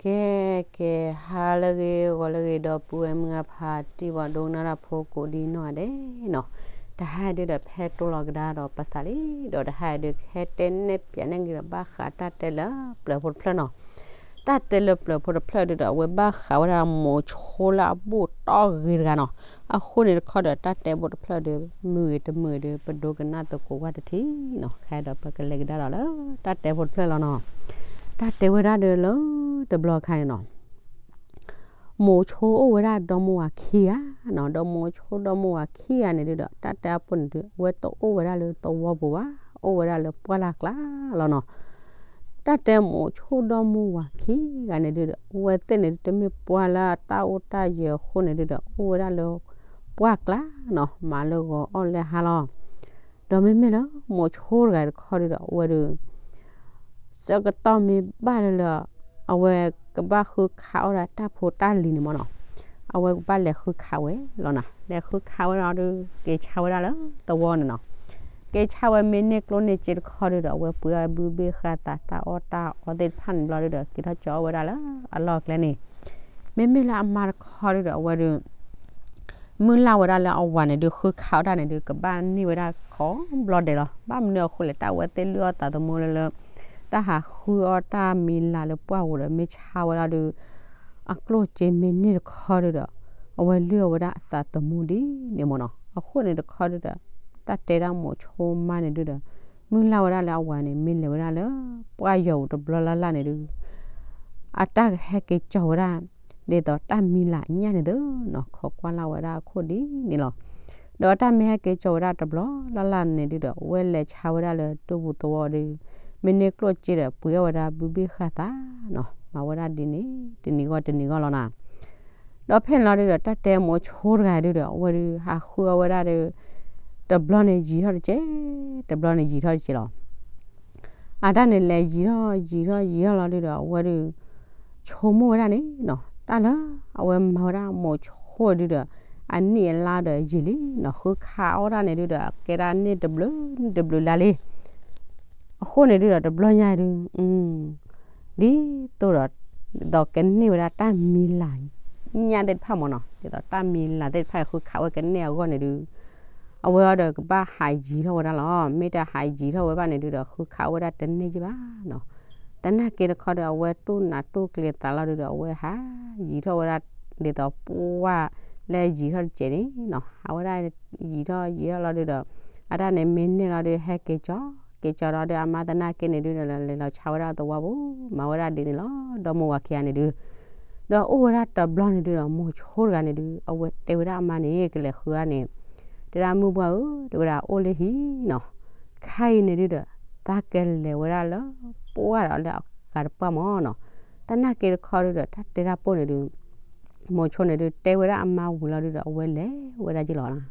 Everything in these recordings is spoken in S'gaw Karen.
ကဲ ကဲ ဟါလၢအဂ့ၤ ဂီၤလၢအဂ့ၤ ဒီပုၢ်ဝဲၢ်မုၢ်အဖါတံၢ် ပှၤဒိကနၣ်တၢ်ဖိကိးဒံနီၢ်ဂၤဒဲးနီၤ, တဟါဒုဒီး ဖဲတိၢ်လီၤကဒါဒီးပသးလံ, ဒီးတဟါဒု ကဟဲတဲနဲၣ်ပၠးနဲၣ်က့ၤဒီး ဘၣ်ဃးတၢ်တဲလၢပျၢၤဖိတဖျၢၣ်နီၤ. တၢ်တဲလၢပျၢၤဖိတဖျၢၣ်ဒုဒီး အဝဲဘၣ်ဃးဝဲဒၣ်မိၤဆိလၢအဘူၣ်တီၢ်ဂ့ၤတဂၤနီၤ. အဃိန့ၣ်တခီဒီး တၢ်တဲဖိတဖျၢၣ်ဒု မုာ်ဂ့ၤတမုာ်ဂ့ၤဒု ပဒိကနၣ်သကိးဝဲတထံၣ်နီၤ. ခဲဒီးပကလဲၤကဒါဒီးလၢ တၢ်တဲဖိတဖျၢၣ်လီၤနီၤ. တၢ်တဲဝဲဒၣ်ဒုလၢတဘျီခါန့ၣ်နီၤ, မိၤဆိအိၣ်ဝဲဒၣ်ဒီမါဝၤခံဂၤနီၤ, ဒီးမိၤဆိဒီမါဝၤခံဂၤန့ၣ်ဒုဒီး တၢ်တဲအဖိန့ၣ်ဒု အဝဲတအိၣ်ဝဲဒၣ်လၢသဝီပူၤဘၣ်, အိၣ်ဝဲဒၣ်လၢပှၢ်လၢ်ကျါလီၤနီၤ. တၢ်တဲမိၤဆိဒီမါဝၤခံဂၤန့ၣ်ဒုဒီး အဝဲသ့ၣ်န့ၣ်ဒု တမ့ၢ်ပှၢ်လၢအတၢ်အိၣ်တၢ်ယၢၤအဃိန့ၣ်ဒုဒီး အိၣ်ဝဲဒၣ်လၢပှၢ်ကျါနီၤ, မၤလၢဂီၤအီၣ်လၢဟါလီၤ. ဒီးမ့မ့ၢ်လၢမိၤဆိတဂၤတခီဒုဒီး အဝဲဒု ဆၢကတီၢ်မ့ၢ်ဘၣ်လၢလၢ အဝဲကဘၣ်ဃုခးအီၣ်ဒၣ်တၢ်ဖိတၢ်လံၤန့ၣ်မ့ၢ်နီၤ, အဝဲကဘၣ်လဲၤဃုခးဝဲလီၤနီၤ. လဲၤဃုခးဝဲလီၤဒု က့ၤဆါဝဲဒၣ်လၢသဝီန့ၣ်နီၤ. က့ၤဆါဝဲမ့ၢ်န့ၢ်ကျိၣ်န့ၢ်စ့တခီဒုဒီး အဝဲပှ့ၤအီၣ်ဘုဘ့ၣ်ဃာ်သး တၢ်အီၣ်တၢ်အီသ့ၣ်တဖၣ်န့ၣ်ဘျီဒုဒီး က့ၤထီၣ်ကၠီအီၣ်ဝဲဒၣ်လၢအလီၢ်အကျဲန့ၣ်. မ့မ့ၢ်လၢအမါတခီဒုဒီး အဝဲဒု မုၢ်လၢ်ဝဲဒၣ်လၢအဝၤန့ၣ်ဒု ဃုခးအီၣ်တၢ်န့ၣ်ဒု ကဘၣ်န့ၢ်ဝဲဒၣ်ခီဘျီဒဲးလီၤ. ဘၣ်မနုၤအဃိလဲၣ် တၢ်အဝဲသ့ၣ်လုၢ်အီၣ်သးသမူလၢလၢ တၢ်ဟးဃုအီၣ်တၢ်မံၤလၤလၢပှၢ်ပူၤဒီး မ့ၢ်ဆါဝဲလီၤဒု အကျိၣ်စ့မ့ၢ်န့ၢ်တခီဒုဒီး အဝဲလုၢ်အီၣ်ဝဲဒၣ်အသးသမူဒ်န့ၣ်မ့ၢ်နီၤ. အဃိန့ၣ်တခီဒုဒီး တၢ်တဲဒၣ်မိၤဆိမါန့ၣ်ဒုဒီး မုၢ်လၢ်ဝဲဒၣ်လၢအဝၤန့ၣ် မ့ၢ်လဲၤဝဲဒၣ်လၢပှၢ်ယီၤပူၤတဘျီလၢ်လၢ်န့ၣ်ဒု အတၢ်ကဟဲက့ၤကၠီဝဲဒၣ် ဒ်သိးတၢ်မံၤလၤညၣ်န့ၣ်သုနီၤ, ခိးကွၢ်လၢ်ဝဲဒၣ်အခိၣ်ဒ်န့ၣ်လီၤ. ဒီးတၢ်မ့ၢ်ဟဲက့ၤကၠီဝဲဒၣ်တဘျီလၢ်လၢ်န့ၣ်ဒုဒီး အဝဲလဲၤဆါဝဲဒၣ်လၢဒူပူၤသဝီဒု မ့ၢ်န့ၢ်ကျိၣ်စ့ဒီး ပှ့ၤအီၣ်ဝဲဒၣ်ဘုဘ့ၣ်ဃာ်သးနီၤ, မၤဝဲဒၣ်ဒ်န့ၣ် တနံၤဂီၢ်တနံၤဂီၢ်လီၤနီၤ. ဒီးဖဲန့ၣ်လီၤဒုဒီး တၢ်တဲမိၤဆိတဂၤဒုဒီး အဝဲဒု ဟးဃုအီၣ်ဝဲဒၣ်ဒု တဘျီန့ၣ်ယံာ်ထီၣ်တက့ၢ်, တဘျီန့ၣ်ယံာ်ထီၣ်တက့ၢ်လီၤ. အတၢ်န့ၣ်လဲၤယံာ်ထီၣ်ယံာ်ထီၣ်ယံာ်ထီၣ်လီၤဒုဒီး အဝဲဒု ဆိကမိၣ်ဝဲဒၣ်န့ၣ်နီၤ, တၢ်လၢအဝဲမၤဝဲဒၣ်မိၤဆိဒုဒီး အနံၣ်အလါဒီးယံာ်လံနီၤ, ဃုခးအီၣ်တၢ်န့ၣ်ဒုဒီး ကဲဒၣ်န့ၢ်တဘျုးန့ၢ်တဘျုးလါလံ. အဃိန့ၣ်ဒုဒီး တဘျီညါဒု ဒ်သိးဒီး ဒ်သိးကန့ၢ်ဝဲဒၣ်တၢ်မံၤလၤညၣ်သ့ၣ်တဖၣ်မ့ၢ်နီၤ, ဒ်သိးတၢ်မံၤလၤသ့ၣ်တဖၣ်ဃုခးဝဲကန့ၢ်အဂီၢ်န့ၣ်ဒု အဝဲအီၤဒီးကဘၣ်ဟးယံာ်ထီၣ်ဝဲဒၣ်လီၤ. မ့ၢ်တဟးယံာ်ထီၣ်ဝဲဘၣ်န့ၣ်ဒုဒီး ဃုခးဝဲဒၣ်တန့ၢ်ယံာ်ဘၣ်နီၤ. သနာ်က့တခီဒီး အဝဲတူၢ်နးတူၢ်ကျ့ၤသးလီၤဒုဒီး အဝဲဟးယံာ်ထီၣ်ဝဲဒၣ် ဒ်သိးပှၢ်လၢယံာ်ထီၣ်တစဲးန့ၣ်နီၤ, ဟးဝဲဒၣ်ယံာ်ထီၣ်ယံာ်ထီၣ်လီၤဒုဒီး အတၢ်န့ၣ်မ့ၢ်န့ၢ်လီၤဒု ဟဲက့ၤကၠီ က့ၤကၠီလီၤဒု အမါသနာ်က့န့ၣ်ဒုဒီး လဲၤလီၤဆါဝဲဒၣ်သဝီပူၤ မၤဝဲဒၣ်ဒ်န့ၣ်လီၤ. ဒီမါဝၤခံဂၤန့ၣ်ဒု ဒီးအိၣ်ဝဲဒၣ်တဘျီန့ၣ်ဒုဒီး မိၤဆိတဂၤန့ၣ်ဒု အဝဲတဲဝဲဒၣ်အမါန့ၣ် ကလဲၤဃုအီၣ်န့ၣ် တဲဒၣ်မုၢ်ပှၢ်ဧၢ တဲဝဲဒၣ်အိၣ်လၢဟံၣ်နီၤ, ခါအံၤန့ၣ်ဒုဒီး သးကလဲၤဝဲဒၣ်လၢပှၢ်ဒီးလၢအဂၤတပှၢ်မ့ၢ်နီၤ. သနာ်က့တခီဒုဒီး တၢ်တဲတၢ်ပိၢ်န့ၣ်ဒု မိၤဆိန့ၣ်ဒု တဲဝဲဒၣ်အမါဝံၤလီၤဒုဒီး အဝဲလဲၤဝဲဒၣ်က့ၤလီၤ.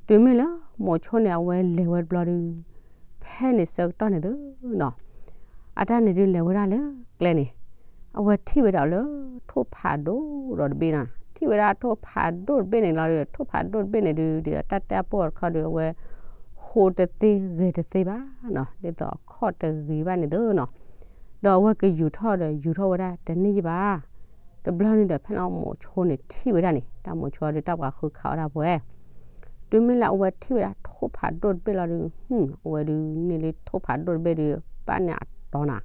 တုၤမ့ၢ်လၢမိၤဆိန့ၣ် အဝဲလဲၤဝဲတဘျီဒု ဖဲန့ၣ်ဆၢကတီၢ်န့ၣ်သုနီၤ အတၢ်န့ၣ်ဒုးလဲၤဝဲဒၣ်လၢကျဲန့ၣ် အဝဲထံၣ်ဝဲဒၣ်လၢထိၣ်ဖးဒိၣ်ဒီးတဘ့ၣ်နီၤ, ထံၣ်ဝဲဒၣ်ထိၣ်ဖးဒိၣ်တဘ့ၣ်န့ၣ်လီၤဒီး ထိၣ်ဖးဒိၣ်တဘ့ၣ်န့ၣ်ဒုး ဒ်သိးတၢ်တဲအပိၢ်တခီဒုး အဝဲဟိးတသ့ဂဲၤတသ့ဘၣ်နီၤ, ဒ်သိးအခီၣ်တဂ့ၤဘၣ်န့ၣ်သုနီၤ, ဒီးအဝဲကယူၤထီၣ်ဒီးယူၤထီၣ်ဝဲဒၣ်တန့ၢ်ယံာ်ဘၣ်. တဘျီန့ၣ်ဒီး ဖဲလီၤမိၤဆိန့ၣ်ထံၣ်ဝဲဒၣ်န့ၣ် တၢ်မိၤဆိဒုးတၢ်ပှၤဃုခးအီၣ်တၢ်ပှဲၤ တုၤမ့ၢ်လၢအဝဲထံၣ်ဝဲဒၣ်ထိၣ်ဖးဒိၣ်တဘ့ၣ်လီၤဒုး အဝဲဒုးန့ၢ်လၢထိၣ်ဖးဒိၣ်တဘ့ၣ်ဒုး ဘၣ်န့ၣ်အတီၤနၤ,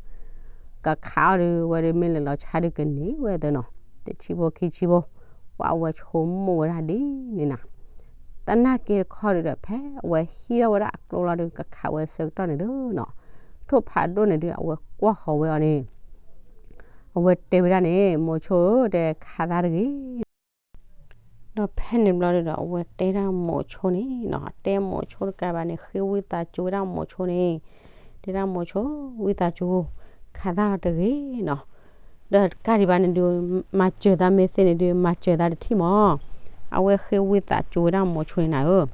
ကခးအီၤဒုး အဝဲဒုးမ့ၢ်လဲၤလီၤဆါဒုးကန့ၢ်ဝဲသ့နီၤ, တဆံဖိခံဆံဖိ, ပှၤအဝဲဆိကမိၣ်ဝဲဒၣ်ဒ်န့ၣ်နၤ. သနာ်က့တခီဒုးဒီး ဖဲအဝဲဟံးထီၣ်ဝဲဒၣ်အကျိလီၤဒုး ကခးဝဲဆၢကတီၢ်န့ၣ်သုနီၤ, ထိၣ်ဖးဒိၣ်န့ၣ်ဒုး အဝဲကွၢ်ဃီၤဝဲအီၤန့ၣ် အဝဲတဲဝဲဒၣ်န့ၣ် မိၤဆိဧၢ တဲခးသးတဂ့ၤ ဒီးဖဲန့ၣ်ဘျီဒုးဒီး အဝဲတဲဒၣ်မိၤဆိန့ၣ်နီၤ, တဲမိၤဆိတကးဘၣ်န့ၣ် ဃ့ဝံသးစူၤဝဲဒၣ်မိၤဆိန့ၣ်, တဲဒၣ်မိၤဆိ ဝံသးစူၤ ခးသးလီၤတဂ့ၤနီၤ, ဒီးတကးဒံးဘၣ်န့ၣ်ဒုး မၤစၢၤသးမ့ၢ်သ့န့ၣ်ဒုး မၤစၢၤသးတထံၣ်မး, အဝဲဃ့ဝံသးစူၤဝဲဒၣ်မိၤဆိန့ၣ်နၤဧၢ,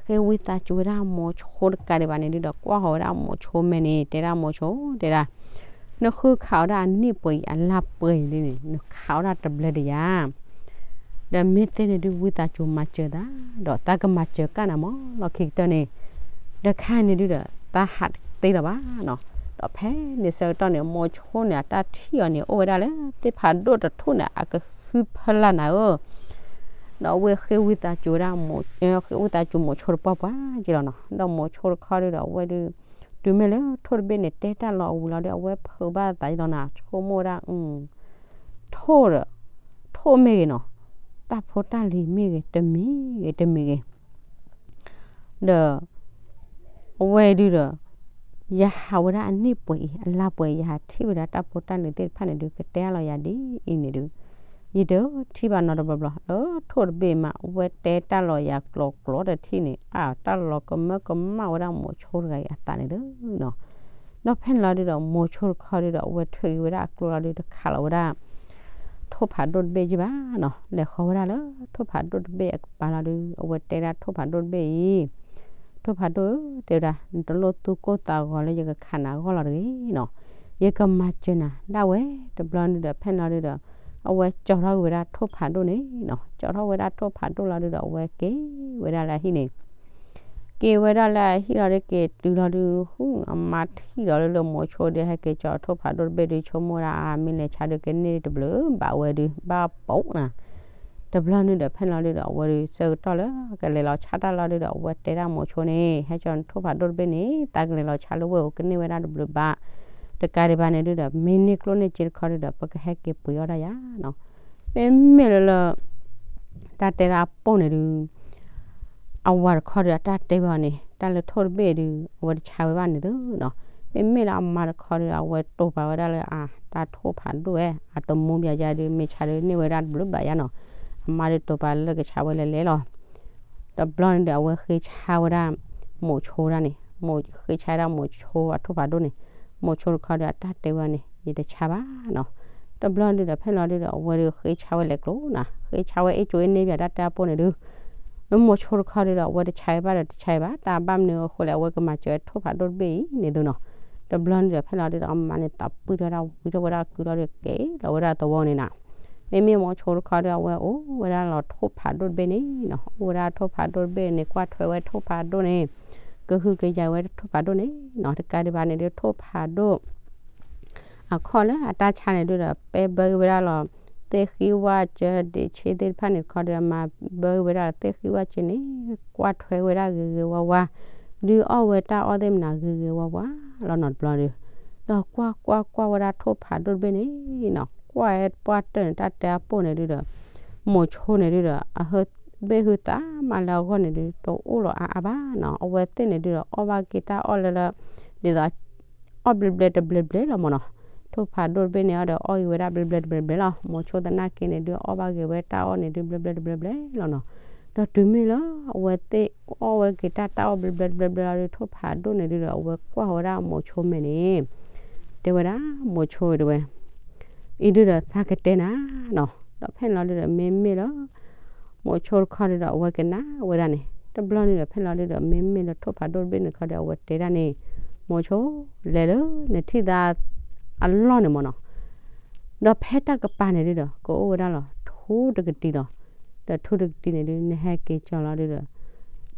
ဃ့ဝံသးစူၤဝဲဒၣ်မိၤဆိတကးဒံးဘၣ်န့ၣ်ဒုးဒီး ကွၢ်ဃီၤဝဲဒၣ်မိၤဆိမဲာ်န့ၣ် တဲဒၣ်မိၤဆိ တဲဒၣ် နဃုခးအီၣ်ဒၣ်အနံၣ်ပှဲၤအံၤအလါပှဲၤအံၤလံန့ၣ် နခးအီၣ်ဒၣ်တဘျဲတယၤ, ဒီးမ့ၢ်သ့န့ၣ်ဒုး ဝံသးစူၤမၤစၢၤသး, ဒီးသးကမၤစၢၤကၣ်နၤမး လီၢ်ခံကတၢၢ်န့ၣ်, ဒီးခါန့ၣ်ဒုးဒီး သးဟးတသ့လၢၤဘၣ်နီၤ, ဒီးဖဲန့ၣ်ဆၢကတီၢ်န့ၣ် မိၤဆိန့ၣ် အတၢ်ထံၣ်အီၤန့ၣ် အိၣ်ဝဲဒၣ်လၢသ့ၣ်ဖးဒိၣ်တထူၣ်န့ၣ် အကဃုဖၢလာ်နၤဧၢ, ဒီးအဝဲဃ့ဝံသးစူၤဝဲဒၣ်, ဃ့ဝံသးစူၤမိၤဆိတပှၢ်ပှၢ်က့လီၤနီၤ. ဒီးမိၤဆိတခီဒုဒီး အဝဲဒု တုၤမ့ၢ်လၢထိၣ်တဘ့ၣ်န့ၣ် တဲတၢ်လီၤအဝံၤလီၤဒီး အဝဲဖုးဘၣ်သးလီၤနၤ, ဆိကမိၣ်ဝဲဒၣ် ထိၣ်ဒီး ထိၣ်မ့ၢ်ဂ့ၤနီၤ, တၢ်ဖိတၢ်လံၤမ့ၢ်ဂ့ၤ, တမံၤဂ့ၤတမံၤဂ့ၤ ဒီး အဝဲဒုဒီး ယဟးဝဲဒၣ်အနံၣ်ပှဲၤအံၤ အလါပှဲၤအံၤ ယဟးထံၣ်ဝဲဒၣ်တၢ်ဖိတၢ်လံၤသ့ၣ်တဖၣ်န့ၣ်ဒု ကတဲအါလီၤယၤဒ်အံၤန့ၣ်ဒု, ယတထံၣ်ဘၣ်နီတဘျီဘျီ, ထိၣ်တဘ့ၣ်မး အဝဲတဲတၢ်လီၤယၤကျိၤကျိၤတထံၣ်န့ၣ် အတၢ်လီၤကမၢကမၣ်ဝဲဒၣ်မိၤဆိတဂၤအံၤအသးန့ၣ်ဒုနီၤ. ဒီးဖဲန့ၣ်လီၤဒုဒီး မိၤဆိတခီဒုဒီး အဝဲထုးက့ၤဝဲဒၣ်အကျိလီၤဒု တခးလီၤဝဲဒၣ် ထိၣ်ဖးဒိၣ်တဘ့ၣ်ယံၢ်ဘၣ်နီၤ, လဲၤဃီၤဝဲဒၣ်လၢထိၣ်ဖးဒိၣ်တဘ့ၣ်အကပၤလီၤဒု အဝဲတဲဒၣ်ထိၣ်ဖးဒိၣ်တဘ့ၣ်အံၤ, ထိၣ်ဖးဒိၣ်ဧၢ, တဲဝဲဒၣ် နတလိၣ်သူၣ်ကိၢ်သးဂီၤလၢယကခးနၤအဂီၢ်လီၤတဂ့ၤနီၤ, ယကမၤစၢၤနၤဒၣ်ဝဲ. တဘျီဒုဒီး ဖဲန့ၣ်လီၤဒုဒီး အဝဲကၠီထီၣ်က့ၤဝဲဒၣ်ထိၣ်ဖးဒိၣ်န့ၣ်နီၤ, ကၠီထီၣ်ဝဲဒၣ်ထိၣ်ဖးဒိၣ်လီၤဒုဒီး အဝဲက့ၤဝဲဒၣ်လၢအဟံၣ်န့ၣ် က့ၤဝဲဒၣ်လၢအဟံၣ်လီၤဒု က့ၤတုၤလီၤဒု အမါထံၣ်ဒီးလၢမိၤဆိဒု ဟဲက့ၤကၠီထိၣ်ဖးဒိၣ်တဘ့ၣ်ဒု ဆိကမိၣ်ဝဲဒၣ် အမ့ၢ်လဲၤဆါဒု ကန့ၢ်တဘျုးဘၣ်ဝဲဒု ဘၣ်ပိာ်နၤ. တဘျီန့ၣ်ဒီး ဖဲန့ၣ်လီၤဒုဒီး အဝဲဒု ဆၢကတီၢ်လၢကလဲၤလီၤဆါတၢ်လီၤဒုဒီး အဝဲတဲဒၣ်မိၤဆိန့ၣ် ဟဲကၠီထိၣ်ဖးဒိၣ်တဘ့ၣ်န့ၣ် သးကလဲၤလီၤဆါလၢဝဲၢ်အိၣ် ကန့ၢ်ဝဲဒၣ်တဘျုးဘၣ်, တကးဒံးဘၣ်န့ၣ်ဒုဒီး မ့ၢ်န့ၢ်ကျိၣ်န့ၢ်စ့တခီဒုဒီး ပကဟဲက့ၤပှ့ၤအီၣ်ဒၣ်ယၤနီၤ. မ့မ့ၢ်လၢလၢ တၢ်တဲဒၣ်အပိၢ်န့ၣ်ဒု အဝၤတခီဒု အတၢ်တဲဝဲအီၤန့ၣ် တၢ်လၢထိၣ်တဘ့ၣ်ဒု အဝဲတဆါဝဲဘၣ်န့ၣ်သုနီၤ. မ့မ့ၢ်လၢအမါတခီဒု အဝဲတိာ်ပာ်ဝဲဒၣ်လၢအတၢ်ထိၣ်ဖးဒိၣ်ဝဲ အတမူဘၣ်ယၤဒု မ့ၢ်ဆါဒုန့ၢ်ဝဲဒၣ်တဘျုးဘၣ်ယၤနီၤ. အမါဒုတိာ်ပာ်လၢကဆါဝဲလဲၤလဲၤလီၤ. တဘျီန့ၣ်ဒီး အဝဲဃ့ဆါဝဲဒၣ် မိၤဆိဒၣ်န့ၣ်, မိၤဃ့ဆါဝဲဒၣ်မိၤဆိအထိၣ်ဖးဒိၣ်န့ၣ်, မိၤဆိတခီဒု အတၢ်တဲဝဲန့ၣ် ယတဆါဘၣ်နီၤ. တဘျီန့ၣ်ဒီး ဖဲန့ၣ်လီၤဒုဒီး အဝဲဒုဃ့ဆါဝဲလဲၤကျိၤနီၤ, ဃ့ဆါဝဲအ့ၣ်ကၠိအ့ၣ်န့ၢ်ဘၣ်တၢ်တဲအပိၢ်န့ၣ်ဒု လၢမိၤဆိတခီဒုဒီး အဝဲတဆါဝဲဘၣ်ဒီးတဆါဝဲဘၣ်, တၢ်ဘၣ်မနုၤအဃိလဲၣ် အဝဲကမၤစၢၤထိၣ်ဖးဒိၣ်တဘ့ၣ်အံၤန့ၣ်သုနီၤ. တဘျီန့ၣ်ဒီး ဖဲန့ၣ်လီၤဒုဒီး အမါန့ၣ်သးပှံၢ်ထီၣ်ဝဲဒၣ် ဝံထီၣ်ဝဲဒၣ်ကုလီၤဒု ကဲလီၤဝဲဒၣ်သဝီန့ၣ်နီၤ. မ့မ့ၢ်မိၤဆိတခီဒု အဝဲအိၣ်ဝဲဒၣ်လီၤထိၣ်ဖးဒိၣ်တဘ့ၣ်န့ၣ်နီၤ, အိၣ်ဝဲဒၣ်ထိၣ်ဖးဒိၣ်တဘ့ၣ်န့ၣ် ကွၢ်ထွဲဝဲထိၣ်ဖးဒိၣ်န့ၣ်, ကဟုကယာ်ဝဲထိၣ်ဖးဒိၣ်န့ၣ်နီၤ. တကးဒံးဘၣ်န့ၣ်ဒု ထိၣ်ဖးဒိၣ် အခီၣ်လၢအတၢ်ဆါန့ၣ်ဒုဒီး ပဲဘၢက့ၤဝဲဒၣ်လီၤ သ့ၣ်ဃံဝၣ်စၢဒ့းဆ့သ့ၣ်တဖၣ်န့ၣ်တခီဒီး မၤဘၢက့ၤဝဲဒၣ်လီၤသ့ၣ်ဃံဝၣ်စၢန့ၣ် ကွၢ်ထွဲဝဲဒၣ်ဂ့ၤဂ့ၤဝါဝါ, ဒုးအီၣ်ဝဲတၢ်အီၣ်သ့ၣ်မနၤဂ့ၤဂ့ၤဝါဝါလီၤနီၤတဘျီဒီး, ဒီးကွၢ်ကွၢ်ကွၢ်ဝဲဒၣ်ထိၣ်ဖးဒိၣ်တဘ့ၣ်န့ၣ်နီၤ, ကွၢ်ဝဲပှၢ်တၢၢ်န့ၣ် တၢ်တဲအပိၢ်န့ၣ်ဒုဒီး မိၤဆိန့ၣ်ဒုဒီး အဟၢဘ့ၣ်ဟုသးမးလၢအဂီၢ်န့ၣ်ဒု တအိၣ်လီၤအါအါဘၣ်နီၤ. အဝဲသ့ၣ်န့ၣ်ဒုဒီး အီၣ်ဘၣ်က့ၤတၢ်အီၣ်လၢလၢ ဒ်သိး အီၣ်ဘျဲးဘျဲးတဘျဲးဘျဲးလီၤမ့ၢ်နီၤ. ထိၣ်ဖးဒိၣ်တဘ့ၣ်န့ၣ်အီၤဒီး အီၣ်ဂ့ၤဝဲဒၣ်ဘျဲးဘျဲးတဘျဲးဘျဲးလီၤ. မိၤဆိသနာ်က့န့ၣ်ဒု အီၣ်ဘၣ်ဂ့ၤဝဲတၢ်အီၣ်န့ၣ်ဒု ဘျဲးဘျဲးတဘျဲးဘျဲးလီၤနီၤ. ဒီးတုၤမ့ၢ်လၢအဝဲသ့ၣ်အီၣ်ဝဲက့ၤတၢ် တၢ်အီၣ်ဘျဲးဘျဲးတဘျဲးဘျဲးလီၤဒု ထိၣ်ဖးဒိၣ်န့ၣ်ဒုဒီး အဝဲကွၢ်ဝဲဒၣ်မိၤဆိမဲာ်န့ၣ် တဲဝဲဒၣ်မိၤဆိတဲဝဲ အံၤဒုဒီး သးကတဲနၤနီၤ. ဒီးဖဲန့ၣ်လီၤဒုဒီး မ့မ့ၢ်လၢ မိၤဆိတခီဒုဒီး အဝဲကနၣ်ဝဲဒၣ်န့ၣ် တဘျီန့ၣ်ဒီး ဖဲန့ၣ်လီၤဒုဒီး မ့မ့ၢ်လၢထိၣ်ဖးဒိၣ်တဘ့ၣ်န့ၣ်တခီဒီး အဝဲတဲဒၣ်န့ၣ် မိၤဆိ လဲၤလၢနထံၣ်သးအလီၢ်န့ၣ်မ့ၢ်နီၤ. ဒီးဖဲတၢ်ကပၤန့ၣ်ဒုဒီး ကအိၣ်ဝဲဒၣ်လီၤ ထူတကတံၤလီၤ. ဒီးထူတကတံၤန့ၣ်ဒု နဟဲက့ၤကၠီလီၤဒုဒီး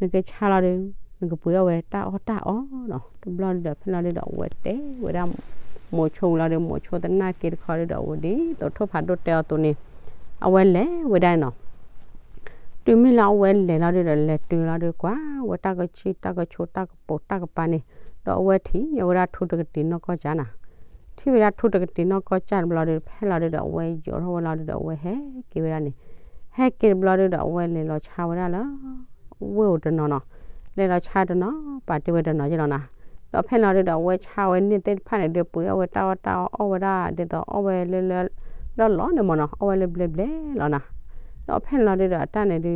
နကဆါလီၤဒု နကပှ့ၤအီၣ်ဝဲတၢ်အီၣ်တၢ်အီနီၤ. တဘျီဒုဒီး ဖဲန့ၣ်လီၤဒုဒီး အဝဲတဲဝဲဒၣ် မိၤဆိဝံၤလီၤဒု မိၤဆိသနာ်က့တခီဒုဒီး အဝဲဒ်သိးထိၣ်ဖးဒိၣ်တဲအီၤအသိးန့ၣ် အဝဲလဲၤဝဲဒၣ်နီၤ. တုၤမ့ၢ်လၢအဝဲလဲၤလီၤဒုဒီး လဲၤတုၤလီၤဒု ကွၢ်ဝဲတၢ်ကဆံၣ်တၢ်ကဆိးတၢ်ကပိာ်တၢ်ကပၤန့ၣ် ဒီးအဝဲထံၣ်ဝဲဒၣ်ထူတကတံၤနီၢ်ကီၢ်ကၢ်နီၤ. ထံၣ်ဝဲဒၣ်ထူတကတံၤနီၢ်ကီၢ်ကၢ်တဘျီဒု ဖဲလီၤဒုဒီး အဝဲယိးထီၣ်ဝဲလီၤဒုဒီး အဝဲဟဲက့ၤဝဲဒၣ်န့ၣ် ဟဲက့ၤတဘျီဒုဒီး အဝဲလဲၤလီၤဆါဝဲဒၣ်လၢ ဝ့ၢ်ဧိၤတနီၤနီၤ. လဲၤလီၤဆါတနီၤ ပာ်တ့ၢ်ဝဲတနီၤယဲလီၤနီၤ. ဒီးဖဲလီၤဒုဒီး အဝဲဆါဝဲန့ၣ်သ့ၣ်တဖၣ်န့ၣ်ဒု ပှ့ၤအီၣ်ဝဲတၢ်အီၣ်တၢ်အီအီၣ်ဝဲဒၣ် ဒ်သိးအီၣ်ဝဲလၢလၢ လီၢ်လီၢ်န့ၣ်မ့ၢ်နီၤ အီၣ်ဝဲလၢဘျဲးဘျဲးလီၤနီၤ. ဒီးဖဲန့ၣ်လီၤဒုဒီး အတၢ်န့ၣ်ဒု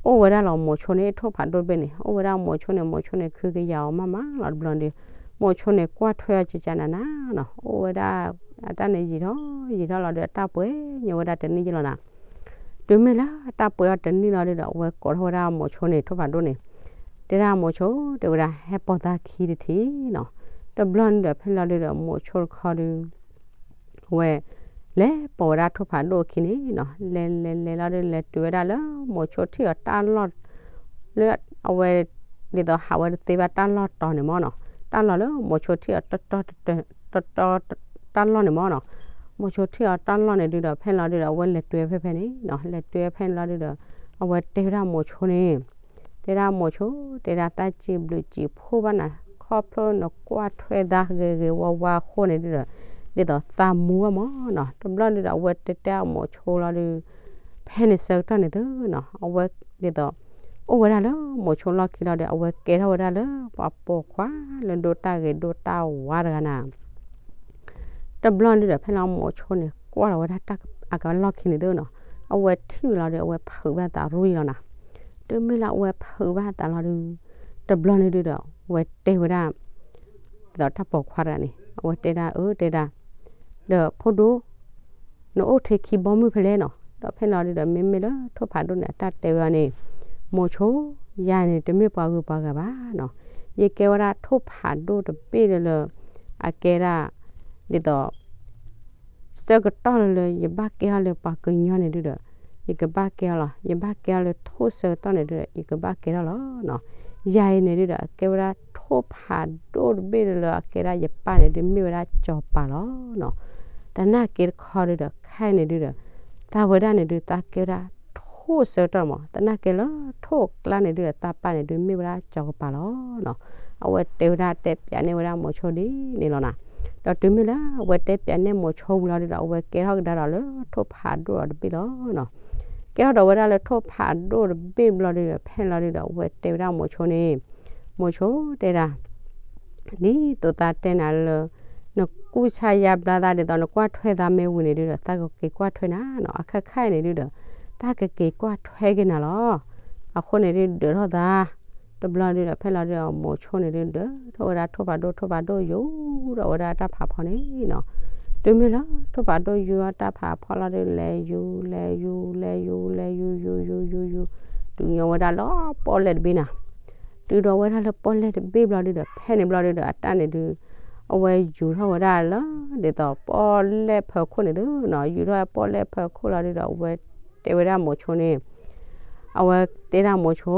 အိၣ်ဝဲဒၣ်လီၤမိၤဆိန့ၣ် ထိၣ်ဖးဒိၣ်တဘ့ၣ်န့ၣ် အိၣ်ဝဲဒၣ်မိၤဆိန့ၣ် မိၤဆိန့ၣ် ခုကယၤအီၤမးမးလီၤတဘျီဒု မိၤဆိန့ၣ် ကွၢ်ထွဲအီၤကကနၤနၤနီၤ အိၣ်ဝဲဒၣ် အတၢ်န့ၣ်ယံာ်ထီၣ်ယံာ်ထီၣ်လီၤဒု အတၢ်ပှဲၤညီဝဲဒၣ်တနံၣ်ယဲလီၤနီၤ. တုၤမ့ၢ်လၢတၢ်ပှဲၤအီၤတနံၣ်လီၤဒုဒီး အဝဲကိးထီၣ်ဝဲဒၣ်မိၤဆိန့ၣ် ထိၣ်ဖးဒိၣ်န့ၣ် တဲဒၣ်မိၤဆိ တဲဝဲဒၣ် ဟဲပိာ်သးခံတထံၣ်နီၤ. တဘျီန့ၣ်ဒီး ဖဲလီၤဒုဒီး မိၤဆိတခီဒု အဝဲ လဲၤပိာ်ဝဲဒၣ်ထိၣ်ဖးဒိၣ်အခံန့ၣ်နီၤ လဲၤလဲၤလဲၤလီၤဒု လဲၤတုၤဝဲဒၣ်လၢမိၤဆိထံၣ်အီၤတၢ်လီၢ် လၢအဝဲ ဒ်သိးဟးဝဲတသ့ဘၣ်တၢ်လီၢ်တီၤန့ၣ်မ့ၢ်နီၤ. တၢ်လီၢ်လၢမိၤဆိထံၣ်အီၤ တတီတတီ တတီတတီတၢ်လီၢ်န့ၣ်မ့ၢ်နီၤ. မိၤဆိထံၣ်အီၤတၢ်လီၢ်န့ၣ်ဒုဒီး ဖဲလီၤဒုဒီး အဝဲလဲၤတုၤဖဲဖဲန့ၣ်နီၤ, လဲၤတုၤဖဲန့ၣ်လီၤဒုဒီး အဝဲတဲဝဲဒၣ်မိၤဆိန့ၣ်, တဲဒၣ်မိၤဆိ, တဲဒၣ်တၢ်စံးဘျုးစံးဖှိၣ်ဘၣ်နၤ, ခီဖျိနကွၢ်ထွဲသးဂ့ၤဂ့ၤဝါဝါအဃိန့ၣ်ဒုဒီး ဒ်သိးသးမူဝဲမ့ၢ်နီၤ. တဘျီဒုဒီး အဝဲတဲတဲအမိၤဆိလီၤဒု ဖဲန့ၣ်ဆၢကတီၢ်န့ၣ်သုနီၤ, အဝဲဒ်သိး အိၣ်ဝဲဒၣ်လၢမိၤဆိလီၢ်ခံလီၤဒီး အဝဲကဲထီၣ်ဝဲဒၣ်လၢပှၤပိာ်ခွါလၢဒိတၢ်ဂ့ၤဒိတၢ်ဝါတဂၤနၤ. တဘျီဒုဒီး ဖဲလီၤမိၤဆိန့ၣ် ကွၢ်လီၤဝဲဒၣ်အကလီၢ်ခံန့ၣ်သုနီၤ, အဝဲထံၣ်ဝံၤလီၤဒီး အဝဲဖုးဘၣ်သးရူၢ်လီၤနၤ. တုၤမ့ၢ်လၢအဝဲဖုးဘၣ်သးလီၤဒု တဘျီန့ၣ်ဒုဒီး အဝဲတဲဝဲဒၣ် ဒ်သိးတၢ်ပိာ်ခွါတဂၤန့ၣ် အဝဲတဲဒၣ် အၢ တဲဒၣ် ဒီးဖိဒိၣ် နအိၣ်ထဲခံဘီမုၢ်ဖဲလဲၣ်နီၤ. ဒီးဖဲလီၤဒုဒီး မ့မ့ၢ်လၢထိၣ်ဖးဒိၣ်န့ၣ် အတၢ်တဲဝဲအီၤန့ၣ်, မိၤဆိ, ယၤန့ၣ် တမ့ၢ်ပှၤဂုၤပှၤဂၤဘၣ်နီၤ, ယကဲဝဲဒၣ်ထိၣ်ဖးဒိၣ်တဘ့ၣ်လၢလၢ အကဲဒၣ် ဒ်သိး ဆၢကတီၢ်လၢလၢ ယဘၣ်ကဲထီၣ်လၢပှၤကညီန့ၣ်ဒုဒီး ယကဘၣ်ကဲထီၣ်လီၤ, ယဘၣ်ကဲထီၣ်လၢထိၣ်ဆၢကတီၢ်န့ၣ်ဒုဒီး ယကဘၣ်ကဲထီၣ်လီၤနီၤ. ယၤအံၤန့ၣ်ဒုဒီး အကဲဝဲဒၣ်ထိၣ်ဖးဒိၣ်တဘ့ၣ်လၢလၢ အကဲဒၣ်ယပၢ်န့ၣ်ဒု မ့ၢ်ဝဲဒၣ်စီၤပၤလီၤနီၤ. သနာ်က့တခီဒုဒီး ခဲအံၤန့ၣ်ဒုဒီး သးဝဲဒၣ်န့ၣ်ဒု သးကဲဝဲဒၣ်ထိၣ်ဆၢကတီၢ်မး, သနာ်က့လၢထိၣ်ကျါန့ၣ်ဒုဒီး သးပၢ်န့ၣ်ဒု မ့ၢ်ဝဲဒၣ်စီၤကပၤလီၤနီၤ. အဝဲတဲဝဲဒၣ်တဲပၠးန့ၢ်ဝဲဒၣ်မိၤဆိဒ်န့ၣ်လီၤနၤ. ဒီးတုၤမ့ၢ်လၢအဝဲတဲပၠးန့ၢ်မိၤဆိဝံၤလီၤဒုဒီး အဝဲကဲထီၣ်ကဒါဒီးလၢထိၣ်ဖးဒိၣ်ဒီးတဘ့ၣ်လီၤနီၤ. ကဲထီၣ်ဒီးဝဲဒၣ်လၢထိၣ်ဖးဒိၣ်တဘ့ၣ်ဘျီဒုဒီး ဖဲလီၤဒုဒီး အဝဲတဲဝဲဒၣ်မိၤဆိန့ၣ်, မိၤဆိတဲဒၣ် ဒ်သိးသးတဲနၤလၢ နကူၣ်ဆါယါဘျါသးဒ်သိး နကွၢ်ထွဲသးမ့ၢ်ဝံၤန့ၣ်ဒုဒီး သးကက့ၤကွၢ်ထွဲနၤနီၤ, အခါခါအံၤန့ၣ်ဒုဒီး သးကက့ၤကွၢ်ထွဲက့ၤနၤလီၤ. အဃိန့ၣ်ဒု ဒၢးထီၣ်သး, တဘျီဒုဒီး ဖဲလီၤဒုဒီး မိၤဆိန့ၣ်ဒု ဒၢးထီၣ်ဝဲဒၣ်ထိၣ်ဖးဒိၣ်, ထိၣ်ဖးဒိၣ်ယူၤထီၣ်ဝဲဒၣ်တၢ်ဖးဖီန့ၣ်နီၤ. တုၤမ့ၢ်လၢထိၣ်ဖးဒိၣ်ယူၤအီၤတၢ်ဖးဖီလီၤဒု လဲၤယူၤ လဲၤယူၤ လဲၤယူၤ လဲၤယူၤ ယူၤ ယူၤ ယူၤ ယူၤ တုၤညီဝဲဒၣ်လၢပီၣ်လဲၣ်တဘ့ၣ်နၤ. တုၤဒီးဝဲဒၣ်လၢပီၣ်လဲၣ်တဘ့ၣ်ဘျီဒုဒီး ဖဲန့ၣ်ဘျီဒုဒီး အတၢ်န့ၣ်ဒု အဝဲယူၤထီၣ်ဝဲဒၣ်လၢ ဒ်သိးပီၣ်လဲၣ်ဖၢခိၣ်န့ၣ်သုနီၤ, ယူၤထီၣ်ဝဲပီၣ်လဲၣ်ဖၢခိၣ်လီၤဒုဒီး အဝဲတဲဝဲဒၣ်မိၤဆိန့ၣ်, အဝဲတဲဒၣ်မိၤဆိ,